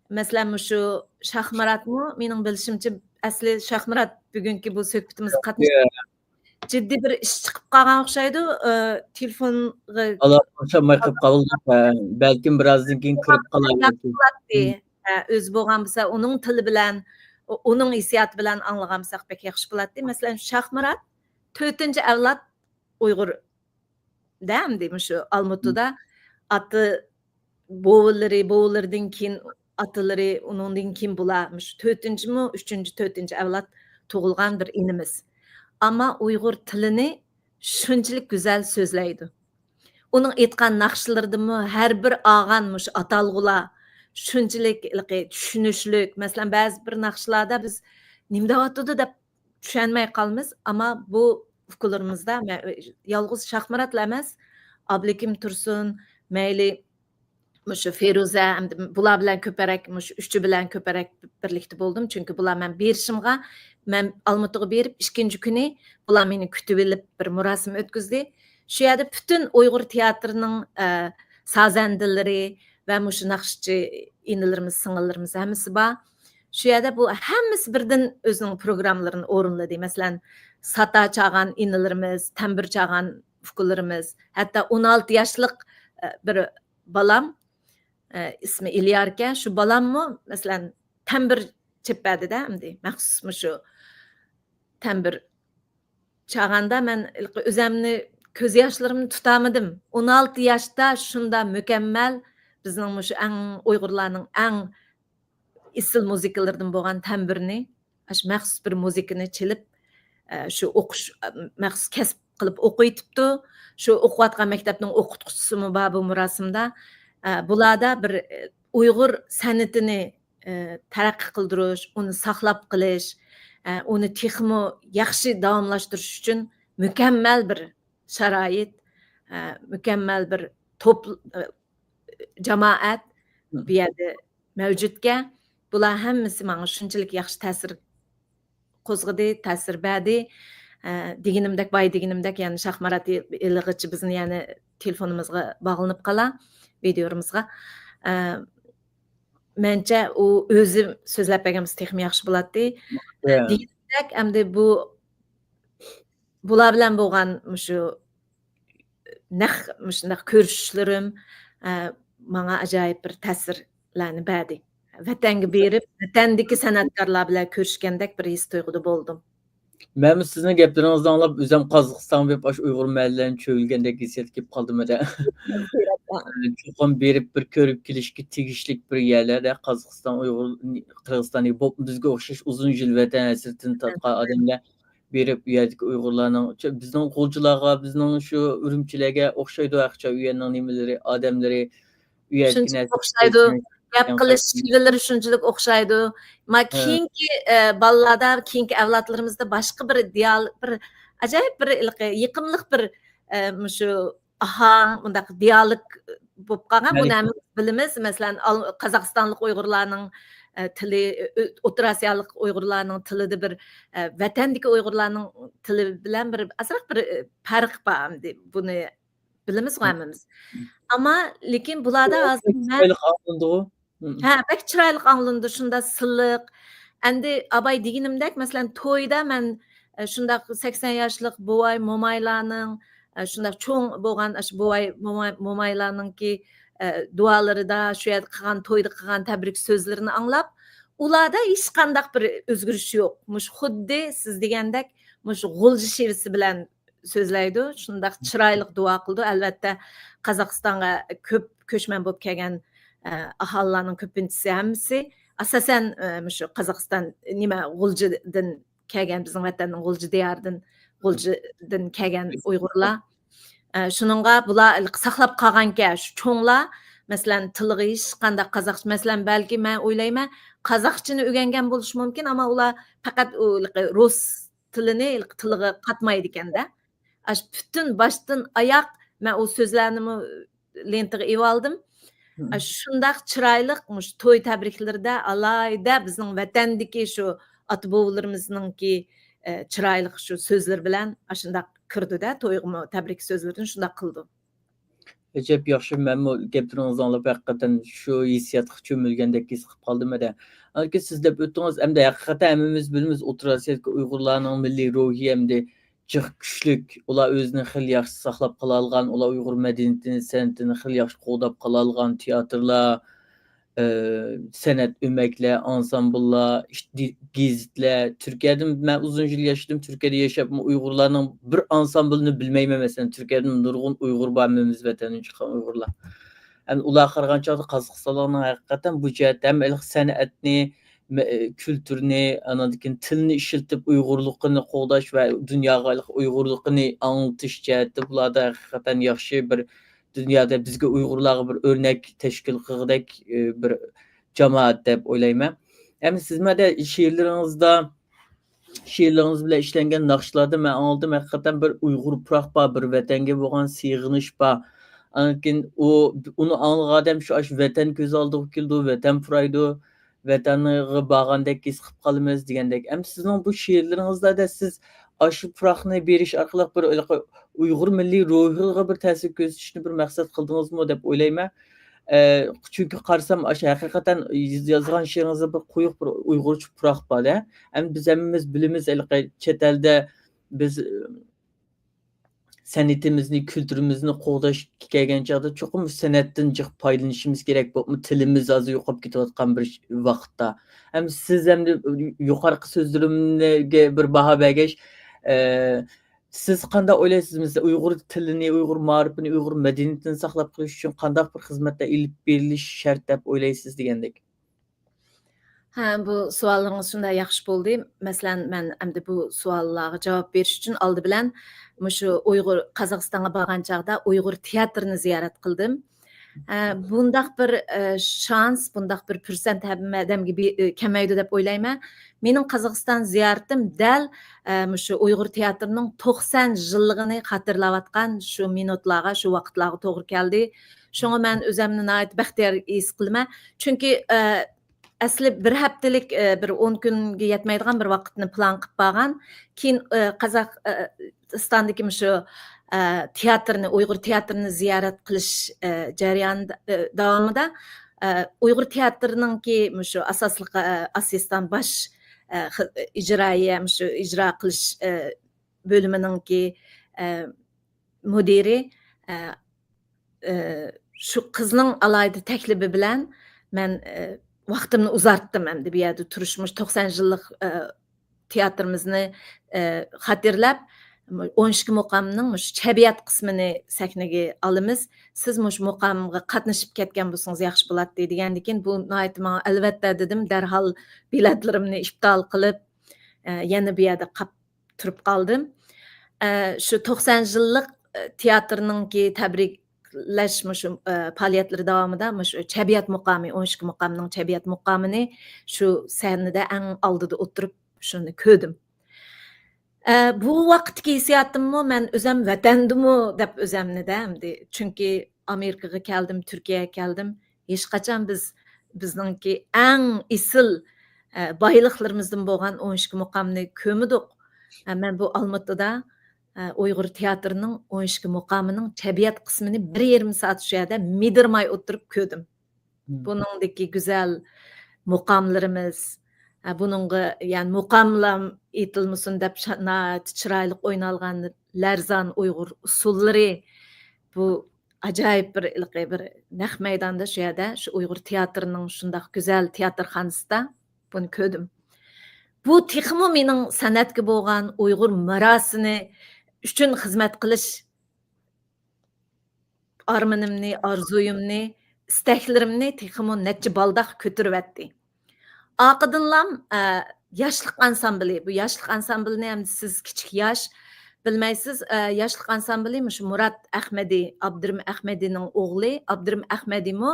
مەسىلەن، مۇشۇ شاھمۇراتمۇ، مېنىڭ بىلىشىمچە، ئەسلى شاھمۇرات بۈگۈنكى بۇ سۆھبىتىمىزگە قاتنىشىپ، جىددىي بىر ئىش چىقىپ قالغان ئوخشايدۇ. ئى، تېلېفونغا ئالاقىلىشالماي قېلىپ قالدۇق. ھە، بەلكىم بىرازدىن كېيىن كىرىپ قالار بەلكىم. بولاتتى. ھە، ئۆزى بولغان بولسا، ئۇنىڭ تىلى بىلەن، ئۇ-، ئۇنىڭ ھېسسىياتى بىلەن ئاڭلىغان بولساق بەك ياخشى بولاتتى. مەسىلەن، شاھمۇرات تۆتىنچى ئەۋلاد ئۇيغۇر دە، ئەمدى مۇشۇ ئالمۇتىدا ئاتا بوۋىلىرى، بوۋىلىرىدىن كېيىن ئاتىلىرى، ئۇنىڭدىن كېيىن بۇلار، مۇشۇ تۆتىنچىمۇ، ئۈچىنچى، تۆتىنچى ئەۋلاد تۇغۇلغان بىر ئىنىمىز. ئەمما ئۇيغۇر تىلىنى شۇنچىلىك گۈزەل سۆزلەيدۇ. ئۇنىڭ ئېيتقان ناخشىلىرىدىمۇ ھەر بىر ئالغان مۇشۇ ئاتالغۇلار شۇنچىلىك ھېلىقى چۈشىنىشلىك. مەسىلەن، بەزى بىر ناخشىلاردا بىز نېمە دەۋاتىدۇ دەپ چۈشەنمەي قالىمىز. ئەمما بۇ ئۇكىلىرىمىزدا مە-، يالغۇز شاھمۇراتلا ئەمەس، ئابلىكىم تۇرسۇن، مەيلى مۇشۇ فىرۇزە، ئەمدى بۇلار بىلەن كۆپرەك، مۇشۇ ئۈچى بىلەن كۆپرەك بىرلىكتە بولدۇم. چۈنكى بۇلار مەن بېرىشىمغا، مەن ئالمۇتىغا بېرىپ، ئىككىنچى كۈنى بۇلار مېنى كۈتۈۋېلىپ، بىر مۇراسىم ئۆتكۈزدى. شۇ يەردە پۈتۈن ئۇيغۇر تىياتىرىنىڭ، ئە، سازەندىلىرى ۋە مۇشۇ ناخشىچى ئىنىلىرىمىز، سىڭىللىرىمىز ھەممىسى بار. شۇ يەردە بۇ ھەممىسى بىردىن ئۆزىنىڭ پروگراممىلىرىنى ئورۇنلىدى. مەسىلەن، ساتا چالغان ئىنىلىرىمىز، تەمبۇر چالغان ئۇكىلىرىمىز، ھەتتا ئون ئالتە ياشلىق، ئە، بىر بالام، ئە، ئىسمى ئېلىياركەن، شۇ بالاممۇ، مەسىلەن، تەمبۇر چېلىپ بەردى-دە، ئەمدى مەخسۇس مۇشۇ تەمبۇر چالغاندا مەن ھېلىقى ئۆزەمنى كۆز ياشلىرىمنى تۇتالمىدىم. ئون ئالتە ياشتا شۇنداق مۇكەممەل بىزنىڭ مۇشۇ ئەڭ ئۇيغۇرلارنىڭ ئەڭ ئېسىل مۇزىكىلىرىدىن بولغان تەمبۇرنى ئاشۇ مەخسۇس بىر مۇزىكىنى چېلىپ، ئە، شۇ ئوقۇش، ئە، مەخسۇس كەسىپ قىلىپ ئوقۇۋېتىپتۇ. شۇ ئوقۇۋاتقان مەكتەپنىڭ ئوقۇتقۇچىسىمۇ بار بۇ مۇراسىمدا. ئە، بۇلاردا بىر، ئە، ئۇيغۇر سەنئىتىنى، ئە، تەرەققىي قىلدۇرۇش، ئۇنى ساقلاپ قېلىش، ئە، ئۇنى تېخىمۇ ياخشى داۋاملاشتۇرۇش ئۈچۈن مۇكەممەل بىر شارائىت، ئە، مۇكەممەل بىر توپ-، ئە، جامائەت بۇ يەردە مەۋجۇتكەن. بۇلار ھەممىسى ماڭا شۇنچىلىك ياخشى تەسىر قوزغىدى، تەسىر بەردى. ئە، دېگىنىمدەك، بايا دېگىنىمدەك، يەنە شاھمۇرات ھېلىغىچە بىزنى يەنە تېلېفونىمىزغا باغلىنىپ قالا، ۋىدىيورۇمىزغا. ئە، مەنچە ئۇ ئۆزى سۆزلەپ بەرگەن بولسا تېخىمۇ ياخشى بولاتتى. ئە، دېگىنىمدەك، ئەمدى بۇ، بۇلار بىلەن بولغان مۇشۇ نەق مۇشۇنداق كۆرۈشۈشلىرىم، ئە، ماڭا ئاجايىپ بىر تەسىرلەرنى بەردى. ۋەتەنگە بېرىپ، ۋەتەندىكى سەنئەتكارلار بىلەن كۆرۈشكەندەك بىر ھېس تۇيغۇدا بولدۇم. مەنمۇ سىزنىڭ گەپلىرىڭىزنى ئاڭلاپ، ئۆزۈم قازاقىستانغا بېرىپ، ئاشۇ ئۇيغۇر مەھەللىلەرنى چۆگىلىگەندەك ھېسسىياتقا كېلىپ قالدىم ھەدە. چوقۇم بېرىپ، بىر كۆرۈپ كېلىشكە تېگىشلىك بىر يەرلەردە قازاقىستان، ئۇيغۇر، قىرغىزىستان بولۇپمۇ بىزگە ئوخشاش ئۇزۇن يىل ۋەتەن ھەسرىتىنى تارتقان ئادەملەر بېرىپ، ئۇ يەردىكى ئۇيغۇرلارنىڭ، بىزنىڭ غۇلجىلارغا، بىزنىڭ شۇ ئۈرۈمچىلەرگە ئوخشايدۇ ھەقىچە ئۇ يەرنىڭ نېمىلىرى، ئادەملىرى، ئۇ يەردىكى شۇنچىلىك نەرسە ئوخشايدۇ. گەپ قىلىش شېۋىلىرى شۇنچىلىك ئوخشايدۇ. ما، ھە. كېيىنكى، ئە، بالىلاردا، كېيىنكى ئەۋلادلىرىمىزدا باشقا بىر دىيال-، بىر ئاجايىپ بىر ھېلىقى يېقىملىق بىر، ئە، مۇشۇ ئاھاڭ، مۇنداق دىيالېكت بولۇپ قالغان. بۇنى ھەممىمىز بىلىمىز. مەسىلەن، ئال-، قازاقىستانلىق ئۇيغۇرلارنىڭ، ئە، تىلى، ئۆ-، ئوتتۇرا ئاسىيالىق ئۇيغۇرلارنىڭ تىلىدا بىر، ئە، ۋەتەندىكى ئۇيغۇرلارنىڭ تىلى بىلەن بىر ئازراق بىر، ئە، پەرق بار. ئەمدى بۇنى بىلىمىزغۇ ھەممىمىز. ئەمما لېكىن بۇلاردا ھازىر مەن چىرايلىق ئاڭلىنىدىغۇ. ھە، بەك چىرايلىق ئاڭلىنىدۇ، شۇنداق سىلىق. ئەمدى ئاباي دېگىنىمدەك، مەسىلەن، تويدا مەن، ئە، شۇنداق سەكسەن ياشلىق بوۋاي، مومايلارنىڭ، ئە، شۇنداق چوڭ بولغان ئاشۇ بوۋاي، موماي-، مومايلارنىڭكى، ئە، دۇئالىرىدا، شۇ يەردە قىلغان، تويدا قىلغان تەبرىك سۆزلىرىنى ئاڭلاپ، ئۇلاردا ھېچقانداق بىر ئۆزگىرىش يوق. مۇشۇ خۇددى سىز دېگەندەك، مۇشۇ غۇلجا شېۋىسى بىلەن سۆزلەيدۇ، شۇنداق چىرايلىق دۇئا قىلىدۇ. ئەلۋەتتە، قازاقىستانغا كۆپ كۆچمەن بولۇپ كەلگەن، ئە، ئاھالىلەرنىڭ كۆپىنچىسى، ھەممىسى ئاساسەن، ئە، مۇشۇ قازاقىستان، نېمە، غۇلجىدىن كەلگەن، بىزنىڭ ۋەتەننىڭ غۇلجا دىيارىدىن، غۇلجىدىن كەلگەن ئۇيغۇرلار. ئە، شۇنىڭغا بۇلار ساقلاپ قالغانكەن، شۇ چوڭلار، مەسىلەن، تىلىغا ھېچقانداق قازاقچە، مەسىلەن، بەلكى مەن ئويلايمەن، قازاقچىنى ئۆگەنگەن بولۇشى مۇمكىن، ئەمما ئۇلار پەقەت ئۇ، رۇس تىلىنى تىلىغا قاتمايدىكەن-دە. ئاشۇ پۈتۈن باشتىن ئاياق مەن ئۇ سۆزلەرنىمۇ لېنتىغا ئېلىۋالدىم. مم. ئاشۇنداق چىرايلىق مۇشۇ توي تەبرىكلىرىدە ئالاھىدە بىزنىڭ ۋەتەندىكى شۇ ئاتا-بوۋىلىرىمىزنىڭكى، ئە، چىرايلىق شۇ سۆزلىرى بىلەن ئاشۇنداق كىرىدۇ-دە، تويغىمۇ تەبرىك سۆزلىرىنى شۇنداق قىلىدۇ. ئەجەب ياخشى، مەنمۇ گەپلىرىڭىزنى ئاڭلاپ ھەقىقەتەن شۇ ھېسسىياتقا چۆمۈلگەندەك ھېس قىلىپ قالدىم ھەدە. ئانكى سىز دەپ ئۆتتىڭىز، ئەمدى ھەقىقەتەن ھەممىمىز بىلىمىز، ئوتتۇرا ئاسىيادىكى ئۇيغۇرلارنىڭ مىللىي روھى ئەمدى جىق كۈچلۈك. ئۇلار ئۆزىنى خېلى ياخشى ساقلاپ قالالىغان، ئۇلار ئۇيغۇر مەدەنىيىتىنى، سەنئىتىنى خېلى ياخشى قوغداپ قالالىغان تىياتىرلار، ئى، سەنئەت ئۆمەكلەر، ئانسامبىللار، ئىشت-، گېزىتلەر. تۈركىيەدە مەن ئۇزۇن يىل ياشىدىم، تۈركىيەدە ياشاپمۇ ئۇيغۇرلارنىڭ بىر ئانسامبىلىنى بىلمەيمەن. مەسىلەن، تۈركىيەدە نۇرغۇن ئۇيغۇر بار، ھەممىمىز ۋەتەندىن چىققان ئۇيغۇرلار. ئەمدى ئۇلارغا قارىغان چاغدا قازاقىستانلارنىڭ ھەقىقەتەن بۇ جەھەتتە ھەم ھېلىقى سەنئەتنى، مە-، كۈلتۈرنى، ئاندىن كېيىن تىلنى ئىشلىتىپ ئۇيغۇرلۇقىنى قوغداش ۋە دۇنياغا ھېلىقى ئۇيغۇرلۇقىنى ئاڭلىتىش جەھەتتە بۇلاردا ھەقىقەتەن ياخشى بىر دۇنيادا بىزگە ئۇيغۇرلارغا بىر ئۆرنەك تەشكىل قىلغۇدەك، ئى، بىر جامائەت دەپ ئويلايمەن. ئەمدى سىز مەدە شېئىرلىرىڭىزدا، شېئىرلىرىڭىز بىلەن ئىشلەنگەن ناخشىلاردا مەن ئاڭلىدىم، ھەقىقەتەن بىر ئۇيغۇر پۇراق بار، بىر ۋەتەنگە بولغان سېغىنىش بار. ئاندىن كېيىن ئۇ، ئۇنى ئاڭلىغان ئادەم شۇ، ئاشۇ ۋەتەن كۆز ئالدىغا كېلىدۇ، ۋەتەن پۇرايدۇ، ۋەتەنگە بارغاندەك ھېس قىلىپ قالىمىز دېگەندەك. ئەمدى سىزنىڭ بۇ شېئىرلىرىڭىزدا سىز ئاشۇ پۇراقنى بېرىش ئارقىلىق بىر ھېلىقى ئۇيغۇر مىللىي روھىغا بىر تەسىر كۆرسىتىشنى بىر مەقسەت قىلدىڭىزمۇ دەپ ئويلايمەن. ئە، چۈنكى قارىسام، ئاشۇ ھەقىقەتەن ياز-، يازغان شېئىرىڭىزدا بىر قويۇق بىر ئۇيغۇرچە پۇراق بار-دە. ئەمدى بىز ھەممىمىز بىلىمىز، ھېلىقى چەت ئەلدە بىز، ئە، سەنئىتىمىزنى، كۈلتۈرىمىزنى قوغداش كەلگەن چاغدا چوقۇم سەنئەتتىن جىق پايدىلىنىشىمىز كېرەك، بولۇپمۇ تىلىمىز ھازىر يوقاپ كېتىۋاتقان بىر ش-، ۋاقىتتا. ھەم سىز ئەمدى يۇقىرىقى سۆزلىرىمگە بىر باھا بەرگەچ، ئە، سىز قانداق ئويلايسىز؟ مەسىلەن، ئۇيغۇر تىلىنى، ئۇيغۇر مائارىپىنى، ئۇيغۇر مەدەنىيىتىنى ساقلاپ قېلىش ئۈچۈن قانداق بىر خىزمەتلەر ئېلىپ بېرىلىشى شەرت دەپ ئويلايسىز دېگەندەك. ھە، بۇ سوئالىڭىز شۇنداق ياخشى بولدى. مەسىلەن، مەن ئەمدى بۇ سوئاللارغا جاۋاب بېرىش ئۈچۈن ئالدى بىلەن مۇشۇ ئۇيغۇر، قازاقىستانغا بارغان چاغدا ئۇيغۇر تىياتىرىنى زىيارەت قىلدىم. ئە، بۇنداق بىر، ئە، شانس، بۇنداق بىر پۇرسەت ھەممە ئادەمگە بى-، ئە، كەلمەيدۇ دەپ ئويلايمەن. مېنىڭ قازاقىستان زىيارىتىم دەل، ئە، مۇشۇ ئۇيغۇر تىياتىرىنىڭ توقسان يىللىقىنى خاتىرىلەۋاتقان شۇ مىنۇتلارغا، شۇ ۋاقىتلارغا توغرا كەلدى. شۇڭا مەن ئۆزۈمنى ناھايىتى بەختىيار ھېس قىلىمەن. چۈنكى، ئە، ئەسلى بىر ھەپتىلىك، ئە، بىر ئون كۈنگە يەتمەيدىغان بىر ۋاقىتنى پىلان قىلىپ بارغان. كېيىن، ئە، قازاق، ئە، ئىستاندىكى مۇشۇ، ئە، تىياتىرنى، ئۇيغۇر تىياتىرىنى زىيارەت قىلىش، ئە، جەريانىدا، ئە، داۋامىدا، ئە، ئۇيغۇر تىياتىرىنىڭكى مۇشۇ ئاساسلىق، ئە، ئاسسىستان باش، ئە، خى-، ئىجرائىيە، مۇشۇ ئىجرا قىلىش، ئە، بۆلۈمىنىڭكى، ئە، مۇدىرى، ئە، ئە، شۇ قىزنىڭ ئالاھىدە تەكلىپى بىلەن مەن، ئە، ۋاقتىمنى ئۇزارتتىم ئەمدى بۇ يەردە تۇرۇش، مۇشۇ توقسان يىللىق، ئە، تىياتىرىمىزنى، ئە، خاتىرىلەپ، ئون ئىككى مۇقامنىڭ مۇشۇ چەببىيات قىسمىنى سەھنىگە ئالىمىز. سىز مۇشۇ مۇقامغا قاتنىشىپ كەتكەن بولسىڭىز ياخشى بولاتتى دېگەندىكىن، بۇ ناھايىتى ماڭا ئەلۋەتتە دېدىم، دەرھال بېلەتلىرىمنى ئىپتال قىلىپ، ئە، يەنە بۇ يەردە قاپ-، تۇرۇپ قالدىم. ئە، شۇ توقسان يىللىق، ئە، تىياتىرنىڭكى تەبرىكلەش مۇشۇ، ئە، پائالىيەتلىرى داۋامىدا مۇشۇ چەببىيات مۇقامى، ئون ئىككى مۇقامنىڭ چەببىيات مۇقامىنى شۇ سەھنىدە ئەڭ ئالدىدا ئولتۇرۇپ شۇنى كۆردۈم. ئە، بۇ ۋاقىتتىكى ھېسسىياتىممۇ مەن ئۆزەم ۋەتەندىمۇ دەپ ئۆزەمنى دە ئەمدى. چۈنكى ئامېرىكىغا كەلدىم، تۈركىيەگە كەلدىم. ھېچقاچان بىز، بىزنىڭكى ئەڭ ئېسىل، ئە، بايلىقلىرىمىزدىن بولغان ئون ئىككى مۇقامنى كۆرمىدۇق. ئە، مەن بۇ ئالمۇتىدا، ئە، ئۇيغۇر تىياتىرىنىڭ ئون ئىككى مۇقامىنىڭ چەببىيات قىسمىنى بىر يېرىم سائەت شۇ يەردە مىدىرماي ئولتۇرۇپ كۆردۈم. مم. بۇنىڭدىكى گۈزەل مۇقاملىرىمىز، ھە، بۇنىڭغا، يەنى، مۇقاملام ئېيتىلمىسۇن دەپ شا-، ناھايىتى چىرايلىق ئوينالغان لەرزان ئۇيغۇر ئۇسسۇللىرى، بۇ ئاجايىپ بىر، ھېلىقى بىر نەق مەيداندا، شۇ يەردە، شۇ ئۇيغۇر تىياتىرىنىڭ شۇنداق گۈزەل تىياتىرخانىسىدا بۇنى كۆردۈم. بۇ تېخىمۇ مېنىڭ سەنئەتكە بولغان، ئۇيغۇر مىراسىنى ئۈچۈن خىزمەت قىلىش ئارمىنىمنى، ئارزۇيۇمنى، ئىستەكلىرىمنى تېخىمۇ نەچچە بالداق كۆتۈرۈۋەتتى. ئارقىدىنلام، ئە، ياشلىق ئانسامبىلى، بۇ ياشلىق ئانسامبىلىنى ئەمدى سىز كىچىك ياش بىلمەيسىز، ئە، ياشلىق ئانسامبىلى مۇشۇ مۇرات ئەخمەدى، ئابدۇرېھىم ئەخمەدىنىڭ ئوغلى، ئابدۇرېھىم ئەخمەدىمۇ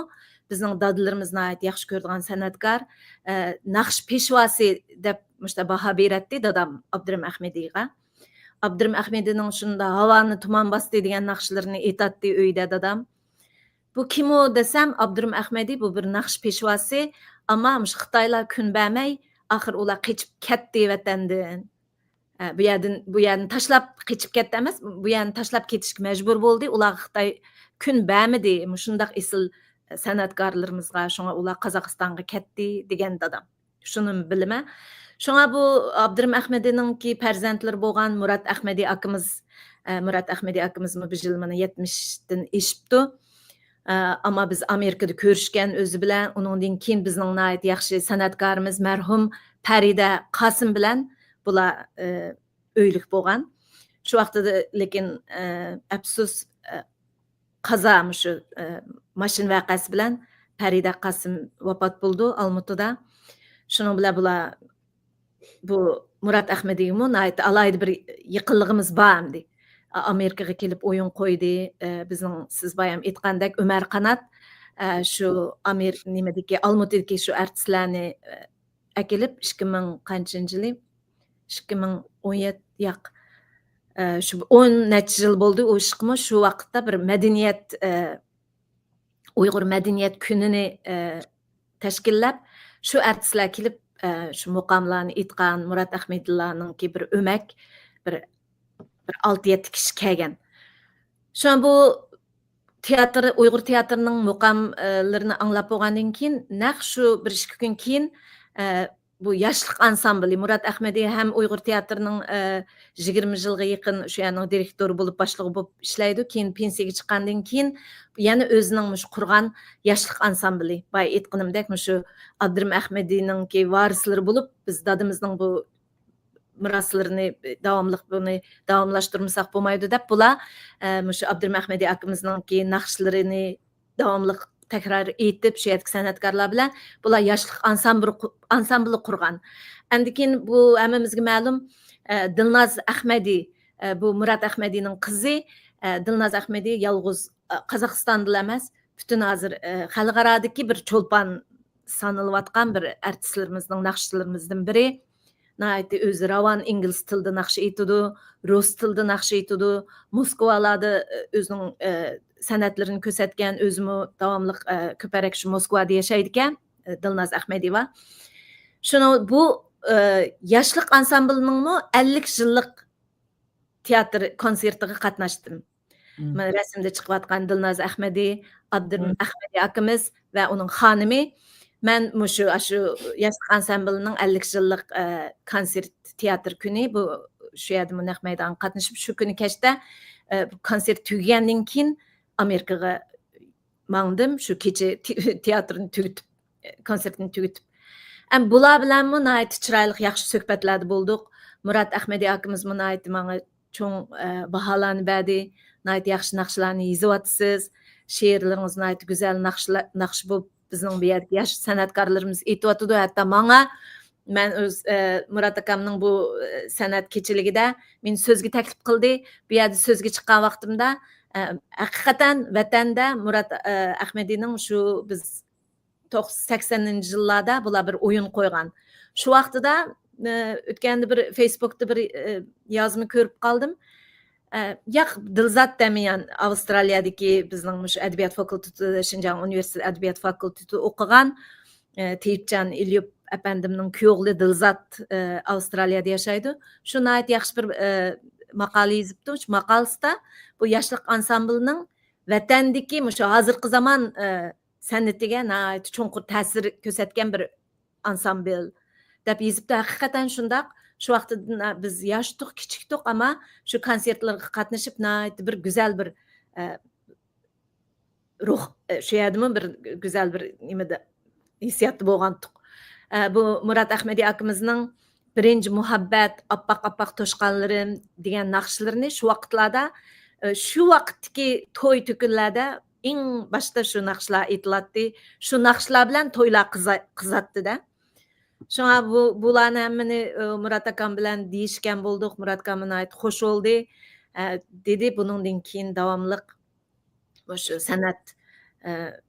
بىزنىڭ دادىلىرىمىز ناھايىتى ياخشى كۆرىدىغان سەنئەتكار، ئە، ناخشا پېشۋاسى دەپ مۇشۇنداق باھا بېرەتتى دادام ئابدۇرېھىم ئەخمەدىگە. ئابدۇرېھىم ئەخمەدىنىڭ شۇنداق ھاۋانى تۇمان باستى دېگەن ناخشىلىرىنى ئېيتاتتى ئۆيدە دادام. بۇ كىم ئۇ دېسەم، ئابدۇرېھىم ئەخمەدى، بۇ بىر ناخشا پېشۋاسى، ئەمما مۇشۇ خىتايلار كۈن بەرمەي، ئاخىر ئۇلار قېچىپ كەتتى ۋەتەندىن. ئە، بۇ يەردىن، بۇ يەرنى تاشلاپ قېچىپ كەتتى ئەمەس، بۇ يەرنى تاشلاپ كېتىشكە مەجبۇر بولدى. ئۇلارغا خىتاي كۈن بەرمىدى، مۇشۇنداق ئېسىل سەنئەتكارلىرىمىزغا، شۇڭا ئۇلار قازاقىستانغا كەتتى، دېگەن دادام. شۇنىمۇ بىلىمەن. شۇڭا بۇ ئابدۇرېھىم ئەخمەدىنىڭكى پەرزەنتلىرى بولغان مۇرات ئەخمەدى ئاكىمىز، ئە، مۇرات ئەخمەدى ئاكىمىزمۇ بۇ يىل مانا يەتمىشتىن ئېشىپتۇ. ئە، ئەمما بىز ئامېرىكىدا كۆرۈشكەن ئۆزى بىلەن، ئۇنىڭدىن كېيىن بىزنىڭ ناھايىتى ياخشى سەنئەتكارىمىز مەرھۇم پەرىدە قاسىم بىلەن بۇلار، ئە، ئۆيلۈك بولغان. شۇ ۋاقتىدا لېكىن، ئە، ئەپسۇس، ئە، قازا مۇشۇ، ئە، ماشىنا ۋەقەسى بىلەن پەرىدە قاسىم ۋاپات بولىدۇ ئالمۇتىدا. شۇنىڭ بىلەن بۇلار، بۇ مۇرات ئەخمەدىگىمۇ ناھايىتى ئالاھىدە بىر يېقىنلىقىمىز بار ئەمدى. ئا-، ئامېرىكىغا كېلىپ ئويۇن قويدى. ئە، بىزنىڭ سىز بايام ئېيتقاندەك ئۆمەر قانات، ئە، شۇ ئامېر-، نېمىدىكى، ئالمۇتىدىكى شۇ ئارتىسلارنى، ئە، ئەكېلىپ، ئىككى مىڭ قانچىنچى يىلى؟ ئىككى مىڭ ئون يەتتە، ياق. ئە، شۇ ئون نەچچە يىل بولدى ئۇ ئىشقىمۇ. شۇ ۋاقىتتا بىر مەدەنىيەت، ئە، ئۇيغۇر مەدەنىيەت كۈنىنى، ئە، تەشكىللەپ، شۇ ئارتىسلار كېلىپ، ئە، شۇ مۇقاملارنى ئېيتقان، مۇرات ئەخمەدىلارنىڭكى بىر ئۆمەك، بىر، بىر ئالتە يەتتە كىشى كەلگەن. شۇڭا بۇ تىياتىر، ئۇيغۇر تىياتىرىنىڭ مۇقاملىرىنى ئاڭلاپ بولغاندىن كېيىن، نەق شۇ بىر ئىككى كۈن كېيىن، ئە، بۇ ياشلىق ئانسامبىلى، مۇرات ئەخمەدى ھەم ئۇيغۇر تىياتىرىنىڭ، ئە، يىگىرمە يىلغا يېقىن شۇ يەرنىڭ دىرېكتورى بولۇپ، باشلىقى بولۇپ ئىشلەيدۇ. كېيىن پېنسىيەگە چىققاندىن كېيىن يەنە ئۆزىنىڭ مۇشۇ قۇرغان ياشلىق ئانسامبىلى، بايا ئېيتقىنىمدەك، مۇشۇ ئابدۇرېھىم ئەخمەدىنىڭكى ۋارىسلىرى بولۇپ، بىز دادىمىزنىڭ بۇ مىراسلىرىنى داۋاملىق بۇنى داۋاملاشتۇرمىساق بولمايدۇ دەپ، بۇلار، ئە، مۇشۇ ئابدۇرېھىم ئەخمەدى ئاكىمىزنىڭكى ناخشىلىرىنى داۋاملىق تەكرار ئېيتىپ، شۇ يەردىكى سەنئەتكارلار بىلەن بۇلار ياشلىق ئانسامبىلى قۇ-، ئانسامبىلى قۇرغان. ئاندىن كېيىن بۇ ھەممىمىزگە مەلۇم، ئە، دىلناز ئەخمەدى، ئە، بۇ مۇرات ئەخمەدىنىڭ قىزى، ئە، دىلناز ئەخمەدى يالغۇز، ئە، قازاقىستاندىلا ئەمەس، پۈتۈن ھازىر، ئە، خەلقئارادىكى بىر چولپان سانىلىۋاتقان بىر ئارتىسلىرىمىزنىڭ، ناخشىچىلىرىمىزدىن بىرى. ناھايىتى ئۆزى راۋان ئىنگلىز تىلىدا ناخشا ئېيتىدۇ، رۇس تىلىدا ناخشا ئېيتىدۇ. موسكۋالاردا، ئۆزىنىڭ، ئە، سەنئەتلىرىنى كۆرسەتكەن، ئۆزىمۇ داۋاملىق، ئە، كۆپرەك شۇ موسكۋادا ياشايدىكەن، ئە، دىلناز ئەخمەدىيېۋا. شۇنىڭ بۇ، ئە، ياشلىق ئانسامبىلىنىڭمۇ ئەللىك يىللىق تىياتىر كونسېرتىغا قاتناشتىم. مم. مانا رەسىمدە چىقىۋاتقان دىلناز ئەخمەدى، ئابدۇرېھىم مم. ئەخمەدى ئاكىمىز ۋە ئۇنىڭ خانىمى. مەن مۇشۇ، ئاشۇ ياشلىق ئانسامبىلىنىڭ ئەللىك يىللىق، ئە، كونسېرت تىياتىر كۈنى، بۇ، شۇ يەردە بۇ نەق مەيدانغا قاتنىشىپ، شۇ كۈنى كەچتە، ئە، بۇ كونسېرت تۈگىگەندىن كېيىن ئامېرىكىغا ماڭدىم. شۇ كېچە تى-، تىياتىرنى تۈگىتىپ، كونسېرتنى تۈگىتىپ. ئەم، بۇلار بىلەنمۇ ناھايىتى چىرايلىق، ياخشى سۆھبەتلەردە بولدۇق. مۇرات ئەخمەدى ئاكىمىزمۇ ناھايىتى ماڭا چوڭ، ئە، باھالارنى بەردى. ناھايىتى ياخشى ناخشىلارنى يېزىۋاتىسىز. شېئىرلىرىڭىز ناھايىتى گۈزەل ناخشىلا-، ناخشا بولۇپ، بىزنىڭ بۇ يەردىكى ياش سەنئەتكارلىرىمىز ئېيتىۋاتىدۇ. ھەتتا ماڭا، مەن ئۆز، ئە، مۇرات ئاكامنىڭ بۇ، ئە، سەنئەت كېچىلىكىدە مېنى سۆزگە تەكلىپ قىلدى. بۇ يەردە سۆزگە چىققان ۋاقتىمدا، ئە، ھەقىقەتەن ۋەتەندە مۇرات، ئە، ئەخمەدىنىڭ شۇ بىز توقسان، سەكسەنىنچى يىللاردا بۇلار بىر ئويۇن قويغان. شۇ ۋاقتىدا، ئە، ئۆتكەندە بىر فېيسبۇكتا بىر، ئە، يازما كۆرۈپ قالدىم. ئە، ياق، دىلزات دەمىيان ئاۋسترالىيەدىكى بىزنىڭ مۇشۇ ئەدەبىيات فاكۇلتېتىدا، شىنجاڭ ئۇنىۋېرسىتېتى ئەدەبىيات فاكۇلتېتىدا ئوقۇغان، ئە، تېيىپجان ئېلىيۇپ ئەپەندىمنىڭ كۈيئوغلى دىلزات، ئە، ئاۋسترالىيەدە ياشايدۇ. شۇ ناھايىتى ياخشى بىر، ئە، ماقالە يېزىپتۇ. شۇ ماقالىسىدا بۇ ياشلىق ئانسامبىلىنىڭ ۋەتەندىكى مۇشۇ ھازىرقى زامان، ئە، سەنئىتىگە ناھايىتى چوڭقۇر تەسىر كۆرسەتكەن بىر ئانسامبىل. دەپ يېزىپتۇ. ھەقىقەتەن شۇنداق. شۇ ۋاقىتتا بىز ياشتۇق، كىچىكتۇق، ئەمما شۇ كونسېرتلارغا قاتنىشىپ ناھايىتى بىر گۈزەل بىر، ئە، روھ، ئە، شۇ يەردىمۇ بىر گۈزەل بىر نېمىدە، ھېسسىياتتا بولغانتۇق. ئە، بۇ مۇرات ئەخمىدى ئاكىمىزنىڭ بىرىنچى مۇھەببەت، ئاپئاق ئاپئاق توشقانلىرىم دېگەن ناخشىلىرىنى شۇ ۋاقىتلاردا، ئە، شۇ ۋاقىتتىكى توي تۆكۈنلەردە ئەڭ باشتا شۇ ناخشىلار ئېيتىلاتتى. شۇ ناخشىلار بىلەن تويلار قىزا-، قىزاتتى-دە. شۇڭا بۇ، بۇلارنى ھەممىنى، ئە، مۇرات ئاكام بىلەن دېيىشكەن بولدۇق. مۇرات ئاكام ناھايىتى خوش بولدى. ئە، دېدى، بۇنىڭدىن كېيىن داۋاملىق مۇشۇ سەنئەت، ئە،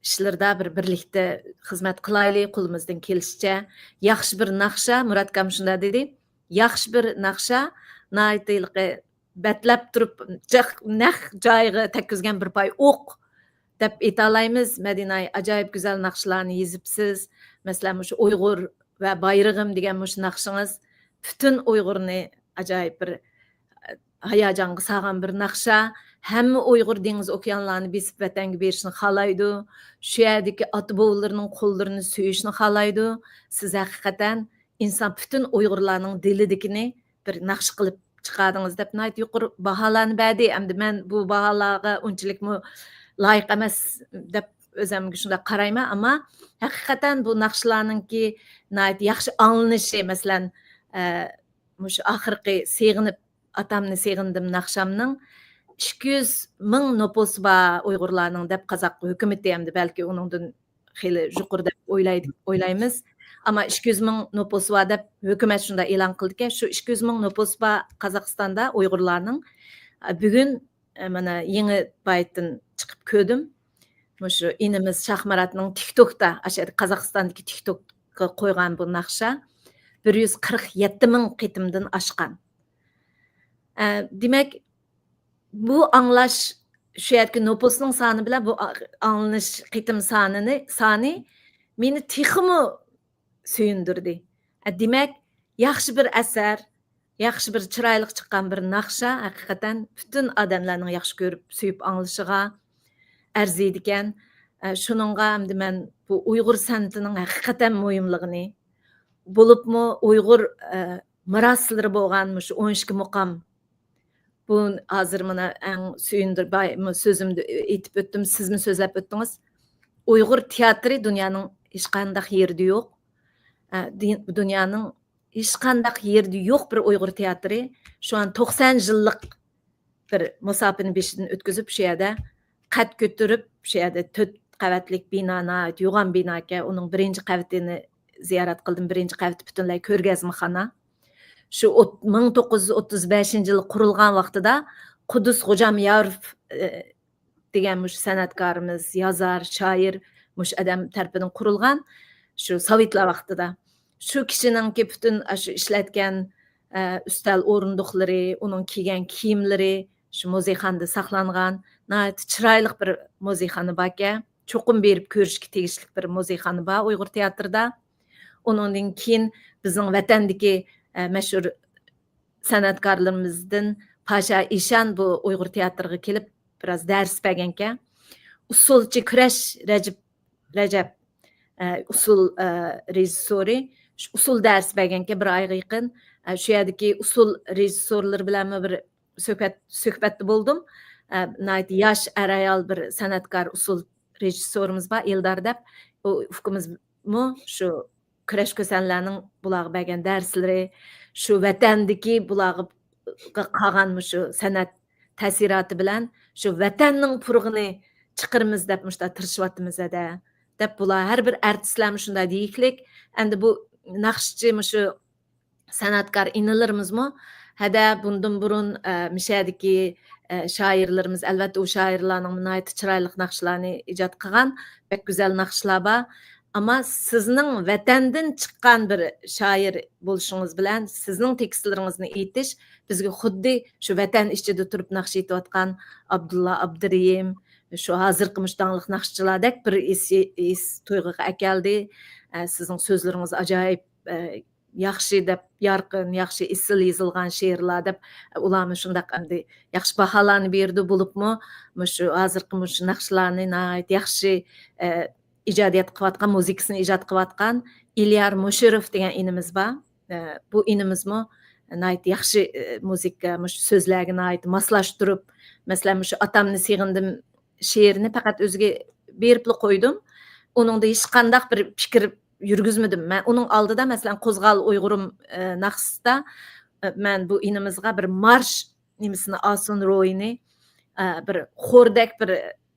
ئىشلىرىدا بىر بىرلىكتە خىزمەت قىلايلى، قولىمىزدىن كېلىشىچە. ياخشى بىر ناخشا، مۇرات ئاكام شۇنداق دېدى، ياخشى بىر ناخشا، ناھايىتى ھېلىقى بەتلەپ تۇرۇپ، جىق نەق جايىغا تەگكۈزگەن بىر پاي ئوق دەپ ئېيتالايمىز. مەدىنە ئاي، ئاجايىپ گۈزەل ناخشىلارنى يېزىپسىز. مەسىلەن، مۇشۇ ئۇيغۇر ۋە بايرىغىم دېگەن مۇشۇ ناخشىڭىز پۈتۈن ئۇيغۇرنى ئاجايىپ بىر، ئە، ھاياجانغا سالغان بىر ناخشا. ھەممە ئۇيغۇر دېڭىز ئوكيانلارنى بېسىپ ۋەتەنگە بېرىشنى خالايدۇ. شۇ يەردىكى ئاتا-بوۋىلىرىنىڭ قوللىرىنى سۆيۈشنى خالايدۇ. سىز ھەقىقەتەن ئىنسان پۈتۈن ئۇيغۇرلارنىڭ دىلىدىكىنى بىر ناخشا قىلىپ چىقاردىڭىز دەپ ناھايىتى يۇقىرى باھالارنى بەردى. ئەمدى مەن بۇ باھالارغا ئۇنچىلىكمۇ لايىق ئەمەس دەپ ئۆزۈمگە شۇنداق قارايمەن، ئەمما ھەقىقەتەن بۇ ناخشىلارنىڭكى ناھايىتى ياخشى ئاڭلىنىشى، مەسىلەن، ئە، مۇشۇ ئاخىرقى سېغىنىپ، ئاتامنى سېغىندىم ناخشامنىڭ ئىككى يۈز مىڭ نوپۇسى بار ئۇيغۇرلارنىڭ دەپ قازاق ھۆكۈمىتى، ئەمدى بەلكى ئۇنىڭدىن خېلى يۇقىرى دەپ ئويلايدۇ، ئويلايمىز. ئەمما ئىككى يۈز مىڭ نوپۇسى بار دەپ ھۆكۈمەت شۇنداق ئېلان قىلدىكەن. شۇ ئىككى يۈز مىڭ نوپۇسى بار قازاقىستاندا ئۇيغۇرلارنىڭ، ئە، بۈگۈن، ئە، مانا يېڭى بايتتىن چىقىپ كۆردۈم. مۇشۇ ئىنىمىز شاھماراتنىڭ تىكتوكتا، ئاشۇ قازاقىستاندىكى تىكتوكقا قويغان بۇ ناخشا بىر يۈز قىرىق يەتتە مىڭ قېتىمدىن ئاشقان. ئە، دېمەك، بۇ ئاڭلاش، شۇ يەردىكى نوپۇسنىڭ سانى بىلەن بۇ ئا-، ئاڭلىنىش قېتىم سانىنى، سانى مېنى تېخىمۇ سۆيۈندۈردى. ئە، دېمەك، ياخشى بىر ئەسەر، ياخشى بىر چىرايلىق چىققان بىر ناخشا ھەقىقەتەن پۈتۈن ئادەملەرنىڭ ياخشى كۆرۈپ، سۆيۈپ ئاڭلىشىغا ئەرزىيدىكەن. ئە، شۇنىڭغا ئەمدى مەن بۇ ئۇيغۇر سەنئىتىنىڭ ھەقىقەتەن مۇھىملىقىنى، بولۇپمۇ ئۇيغۇر، ئە، مىراسلىرى بولغان مۇشۇ ئون ئىككى مۇقام، بۇ ھازىر مانا ئەڭ سۆيۈندۈر-، باي-، مۇ-، سۆزۈمدە ئېيتىپ ئۆتتۈم، سىزمۇ سۆزلەپ ئۆتتىڭىز. ئۇيغۇر تىياتىرى دۇنيانىڭ ھېچقانداق يېرىدە يوق. ئە، دى-، دۇنيانىڭ ھېچقانداق يېرىدە يوق بىر ئۇيغۇر تىياتىرى. شۇ ئان توقسان يىللىق بىر مۇساپىنى بېشىدىن ئۆتكۈزۈپ، شۇ يەردە قەد كۆتۈرۈپ، شۇ يەردە تۆت قەۋەتلىك بىنا، ناھايىتى يوغان بىنا ئىكەن. ئۇنىڭ بىرىنچى قەۋىتىنى زىيارەت قىلدىم، بىرىنچى قەۋىتى پۈتۈنلەي كۆرگەزمىخانا. شۇ ئوت-، مىڭ توققۇز يۈز ئوتتۇز بەشىنچى يىلى قۇرۇلغان ۋاقتىدا قۇددۇس خوجامياروف، ئە، دېگەن مۇشۇ سەنئەتكارىمىز، يازار، شائىر، مۇشۇ ئادەم تەرىپىدىن قۇرۇلغان، شۇ سوۋېتلار ۋاقتىدا. شۇ كىشىنىڭكى پۈتۈن ئاشۇ ئىشلەتكەن، ئە، ئۈستەل ئورۇندۇقلىرى، ئۇنىڭ كىيگەن كىيىملىرى شۇ مۇزېيخانىدا ساقلانغان. ناھايىتى چىرايلىق بىر مۇزېيخانا باركەن. چوقۇم بېرىپ كۆرۈشكە تېگىشلىك بىر مۇزېيخانا بار ئۇيغۇر تىياتىرىدا. ئۇنىڭدىن كېيىن بىزنىڭ ۋەتەندىكى، ئە، مەشھۇر سەنئەتكارلىرىمىزدىن پاشا ئىشان بۇ ئۇيغۇر تىياتىرىغا كېلىپ، بىراز دەرس بەرگەنكەن. ئۇسسۇلچى كۈرەش رەجىپ، رەجەپ، ئە، ئۇسسۇل، ئە، رېژىسسورى. شۇ ئۇسسۇل دەرس بەرگەنكەن بىر ئايغا يېقىن. ئە، شۇ يەردىكى ئۇسسۇل رېژىسسورلىرى بىلەنمۇ بىر سۆھبەت، سۆھبەتتە بولدۇم. ئە، ناھايىتى ياش ئەر-ئايال بىر سەنئەتكار ئۇسسۇل رېژىسسورىمىز بار، ئېلدار دەپ. ئۇ ئۇكىمىزمۇ شۇ كۈرەش كۆسەنلەرنىڭ بۇلارغا بەرگەن دەرسلىرى، شۇ ۋەتەندىكى بۇلارغا قالغان مۇشۇ سەنئەت تەسىراتى بىلەن شۇ ۋەتەننىڭ پۇرىقىنى چىقىرىمىز دەپ مۇشۇنداق تىرىشىۋاتىمىز ھەدە، دەپ بۇلار ھەر بىر ئارتىسلارمۇ شۇنداق دېيىكلىك. ئەمدى بۇ ناخشىچى مۇشۇ سەنئەتكار ئىنىلىرىمىزمۇ ھەدە بۇندىن بۇرۇن، ئە، مىشەدىكى، ئە، شائىرلىرىمىز، ئەلۋەتتە، ئۇ شائىرلارنىڭ ناھايىتى چىرايلىق ناخشىلارنى ئىجاد قىلغان، بەك گۈزەل ناخشىلار بار. ئەمما سىزنىڭ ۋەتەندىن چىققان بىر شائىر بولۇشىڭىز بىلەن سىزنىڭ تېكىستلىرىڭىزنى ئېيتىش بىزگە خۇددى شۇ ۋەتەن ئىچىدە تۇرۇپ ناخشا ئېيتىۋاتقان ئابدۇللا ئابدۇرېھىم، شۇ ھازىرقى مۇشۇ داڭلىق ناخشىچىلاردەك بىر ھېس، ھېس تۇيغۇغا ئەكەلدى. ئە، سىزنىڭ سۆزلىرىڭىز ئاجايىپ، ئە، ياخشى دەپ، يارقىن، ياخشى، ئېسىل يېزىلغان شېئىرلار دەپ، ئۇلارمۇ شۇنداق ئەمدى ياخشى باھالارنى بېرىدۇ. بولۇپمۇ مۇشۇ ھازىرقى مۇشۇ ناخشىلارنى ناھايىتى ياخشى، ئە، ئىجادىيەت قىلىۋاتقان، مۇزىكىسىنى ئىجاد قىلىۋاتقان ئېليار مۇشىروف دېگەن ئىنىمىز بار. ئە، بۇ ئىنىمىزمۇ ناھايىتى ياخشى، ئە، مۇزىكا، مۇشۇ سۆزلەرگە ناھايىتى ماسلاشتۇرۇپ، مەسىلەن، مۇشۇ ئاتامنى سېغىندىم شېئىرىنى پەقەت ئۆزىگە بېرىپلا قويدۇم. ئۇنىڭدا ھېچقانداق بىر پىكىر يۈرگۈزمىدىم. مەن ئۇنىڭ ئالدىدا، مەسىلەن، قوزغال ئۇيغۇرۇم، ئە، ناخشىسىدا، ئە، مەن بۇ ئىنىمىزغا بىر مارش نېمىسىنى ئالسۇن، روھىنى، ئە، بىر خوردەك بىر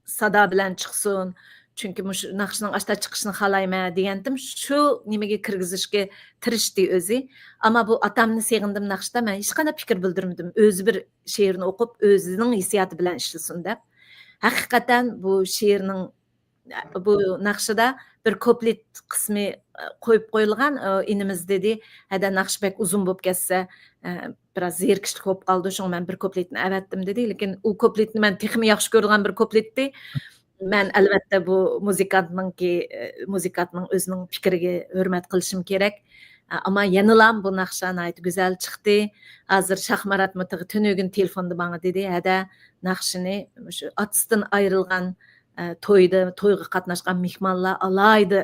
سادا بىلەن چىقسۇن. چۈنكى مۇشۇ ناخشىنىڭ ئاشتا چىقىشىنى خالايمەن دېگەنتىم. شۇ نېمىگە كىرگۈزۈشكە تىرىشتى ئۆزى. ئەمما بۇ ئاتامنى سېغىندىم ناخشىدا مەن ھېچقانداق پىكىر بىلدۈرمىدىم. ئۆزى بىر شېئىرنى ئوقۇپ، ئۆزىنىڭ ھېسسىياتى بىلەن ئىشلىسۇن دەپ. ھەقىقەتەن بۇ شېئىرنىڭ، بۇ ناخشىدا بىر كوپلېت قىسمى، ئە، قويۇپ قويۇلغان. ئە، ئىنىمىز دېدى، ھەدە، ناخشا بەك ئۇزۇن بولۇپ كەتسە، ئە، بىراز زېرىكىشلىك بولۇپ قالىدۇ، شۇڭا مەن بىر كوپلېتنى ئەۋەتتىم دېدى. لېكىن ئۇ كوپلېتنى مەن تېخىمۇ ياخشى كۆرىدىغان بىر كوپلېتتى. مەن، ئەلۋەتتە، بۇ مۇزىكانتنىڭكى، ئە، مۇزىكانتنىڭ ئۆزىنىڭ پىكرىگە ھۆرمەت قىلىشىم كېرەك. ئە، ئەمما يەنىلا بۇ ناخشا ناھايىتى گۈزەل چىقتى. ھازىر شاھماراتمۇ تېخى تۈنۈگۈن تېلېفوندا ماڭا دېدى، ھەدە، ناخشىنى مۇشۇ ئاتىسىدىن ئايرىلغان، ئە، تويدا، تويغا قاتناشقان مېھمانلار ئالاھىدە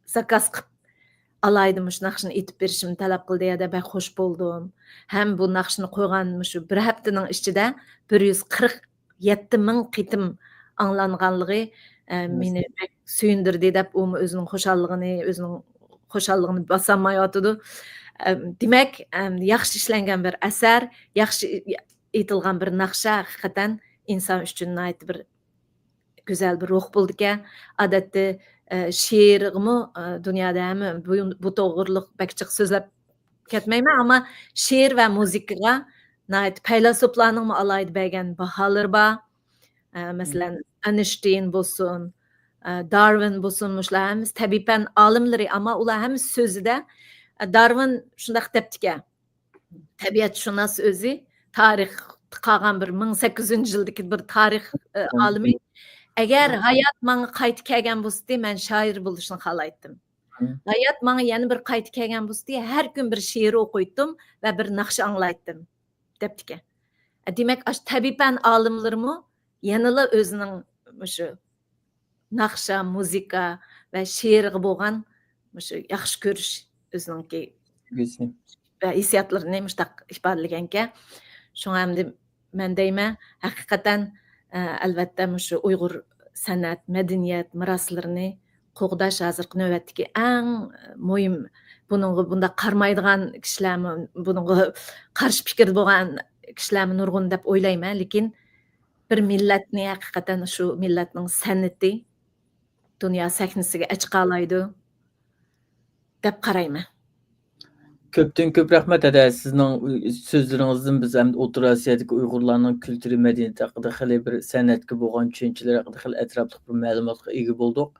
زاكاز قىلىپ، ئالاھىدە مۇشۇ ناخشىنى ئېيتىپ بېرىشىمنى تەلەپ قىلدى، ھەدە، بەك خوش بولدۇم. ھەم بۇ ناخشىنى قويغان مۇشۇ بىر ھەپتىنىڭ ئىچىدە بىر يۈز قىرىق يەتتە مىڭ قېتىم ئاڭلانغانلىقى، ئە، مېنى بەك سۆيۈندۈردى دەپ، ئۇمۇ ئۆزىنىڭ خۇشاللىقىنى، ئۆزىنىڭ خۇشاللىقىنى باسالمايۋاتىدۇ. ئەم، دېمەك، ئەم، ياخشى ئىشلەنگەن بىر ئەسەر، ياخشى ئېيتىلغان بىر ناخشا ھەقىقەتەن ئىنسان ئۈچۈن ناھايىتى بىر گۈزەل بىر روھ بولىدىكەن. ئادەتتە، ئە، شېئىرغىمۇ، ئە، دۇنيادا ھەممە بۇ، بۇ توغرىلىق بەك جىق سۆزلەپ كەتمەيمەن، ئەمما شېئىر ۋە مۇزىكىغا ناھايىتى پەيلاسوپلارنىڭمۇ ئالاھىدە بەرگەن باھالىرى بار. ئە، مەسىلەن، ئەينشتىين بولسۇن، ئە، دارۋىن بولسۇن، مۇشۇلار ھەممىسى تەبىئىي پەن ئالىملىرى، ئەمما ئۇلار ھەممىسى سۆزىدە، ئە، دارۋىن شۇنداق دەپتىكەن، تەبىئەتشۇناس ئۆزى، تارىختا قالغان بىر مىڭ سەككىز يۈز يىلدىكى بىر تارىخ، ئە، ئالىمى. ئەگەر ھايات ماڭا قايتا كەلگەن بولسىدى، مەن شائىر بولۇشنى خالايتتىم. ھايات ماڭا يەنە بىر قايتا كەلگەن بولسىدى، ھەر كۈن بىر شېئىر ئوقۇيتتۇم ۋە بىر ناخشا ئاڭلايتتىم، دەپتىكەن. دېمەك، ئاشۇ تەبىئىي پەن ئالىملىرىمۇ يەنىلا ئۆزىنىڭ مۇشۇ ناخشا، مۇزىكا ۋە شېئىرغا بولغان مۇشۇ ياخشى كۆرۈش ئۆزىنىڭكى ۋە ھېسسىياتلىرىنى مۇشۇنداق ئىپادىلىگەنكەن. شۇڭا ئەمدى مەن دەيمەن، ھەقىقەتەن، ئە، ئەلۋەتتە، مۇشۇ ئۇيغۇر سەنئەت، مەدەنىيەت مىراسلىرىنى قوغداش ھازىرقى نۆۋەتتىكى ئەڭ مۇھىم. بۇنىڭغا بۇنداق قارىمايدىغان كىشىلەرمۇ، بۇنىڭغا قارشى پىكىردە بولغان كىشىلەرمۇ نۇرغۇن دەپ ئويلايمەن. لېكىن بىر مىللەتنى ھەقىقەتەن شۇ مىللەتنىڭ سەنئىتى دۇنيا سەھنىسىگە ئەچىقالايدۇ دەپ قارايمەن. كۆپتىن كۆپ رەھمەت، ھەدە. سىزنىڭ سۆزلىرىڭىزدىن بىز ئەمدى ئوتتۇرا ئاسىيادىكى ئۇيغۇرلارنىڭ كۈلتۈرى، مەدەنىيىتى ھەققىدە خېلى بىر، سەنئەتكە بولغان چۈشەنچىلىرى ھەققىدە خېلى ئەتراپلىق بىر مەلۇماتقا ئىگە بولدۇق.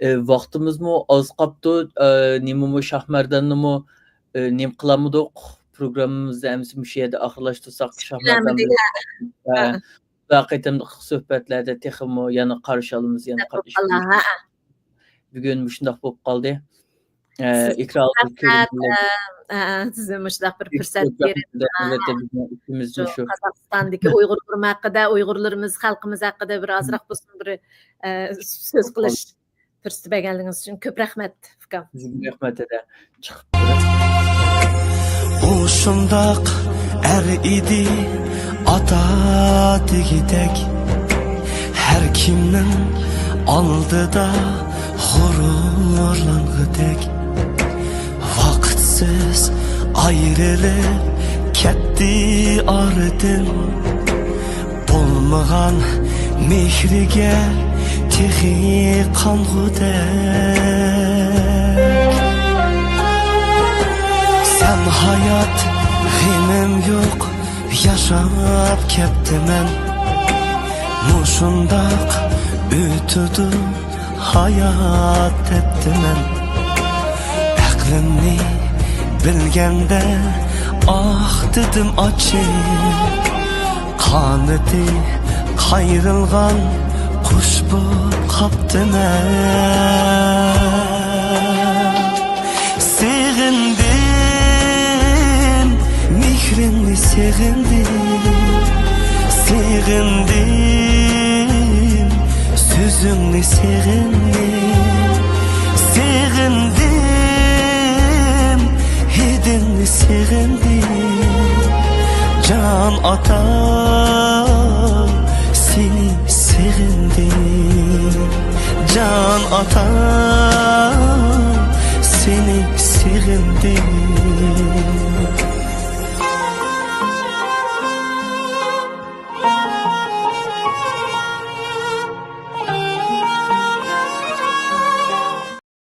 ئە، ۋاقتىمىزمۇ ئاز قاپتۇ. ئە، نېمىمۇ، شاھمەرداننىمۇ، ئە، نېمە قىلالمىدۇق. پروگراممىمىزنى ئەمىسە مۇشۇ يەردە ئاخىرلاشتۇرساق، شاھمەردان بىلەن، ئە، ھە. بۇ قېتىملىق سۆھبەتلەردە تېخىمۇ يەنە قارشى ئالىمىز، يەنە قاتنىشىمىز. بۈگۈن مۇشۇنداق بولۇپ قالدى. ئە، سىز ئېكران ئالدىدا كۆرۈنگەن، ئە، ئە، سىزدىن مۇشۇنداق بىر پۇرسەت بېرىپ، ئەلۋەتتە، بىزنىڭ ئىشىمىزنى شۇ شۇ قازاقىستاندىكى ئۇيغۇرلىرىمىز ھەققىدە، ئۇيغۇرلىرىمىز، خەلقىمىز ھەققىدە بىر ئازراق بولسۇن بىر، ئە، سۆز قىلىش پۇرسىتى بەرگەنلىكىڭىز ئۈچۈن كۆپ رەھمەت، ئۇكام. سىزگە رەھمەت، ھەدە. چىقىپ ئۇ شۇنداق ئەر ئىدى، ئاتا دېگۈدەك، ھەر كىمنىڭ ئالدىدا غۇرۇرلانغۇدەك. ۋاقىتسىز ئايرىلىپ كەتتى ئارىدىن، بولمىغان مېھرىگە تېخى قانغۇدەك. سەن ھايات، غېمىم يوق، ياشاپ كەپتىمەن. مۇشۇنداق ئۆتىدۇ ھايات دەپتىمەن. ئەقلىمنى بىلگەندە ئاھ دېدىم ئاچچىق. قانىتى قايرىلغان قۇش بولۇپ قاپتىمەن. سېغىندىم، مېھرىڭنى سېغىندىم. سېغىندىم، سۆزۈڭنى سېغىندىم. سېغىندىم، سېغىندىم، جان ئاتا، سېنى سېغىندىم، جان ئاتا، سېنى سېغىندىم.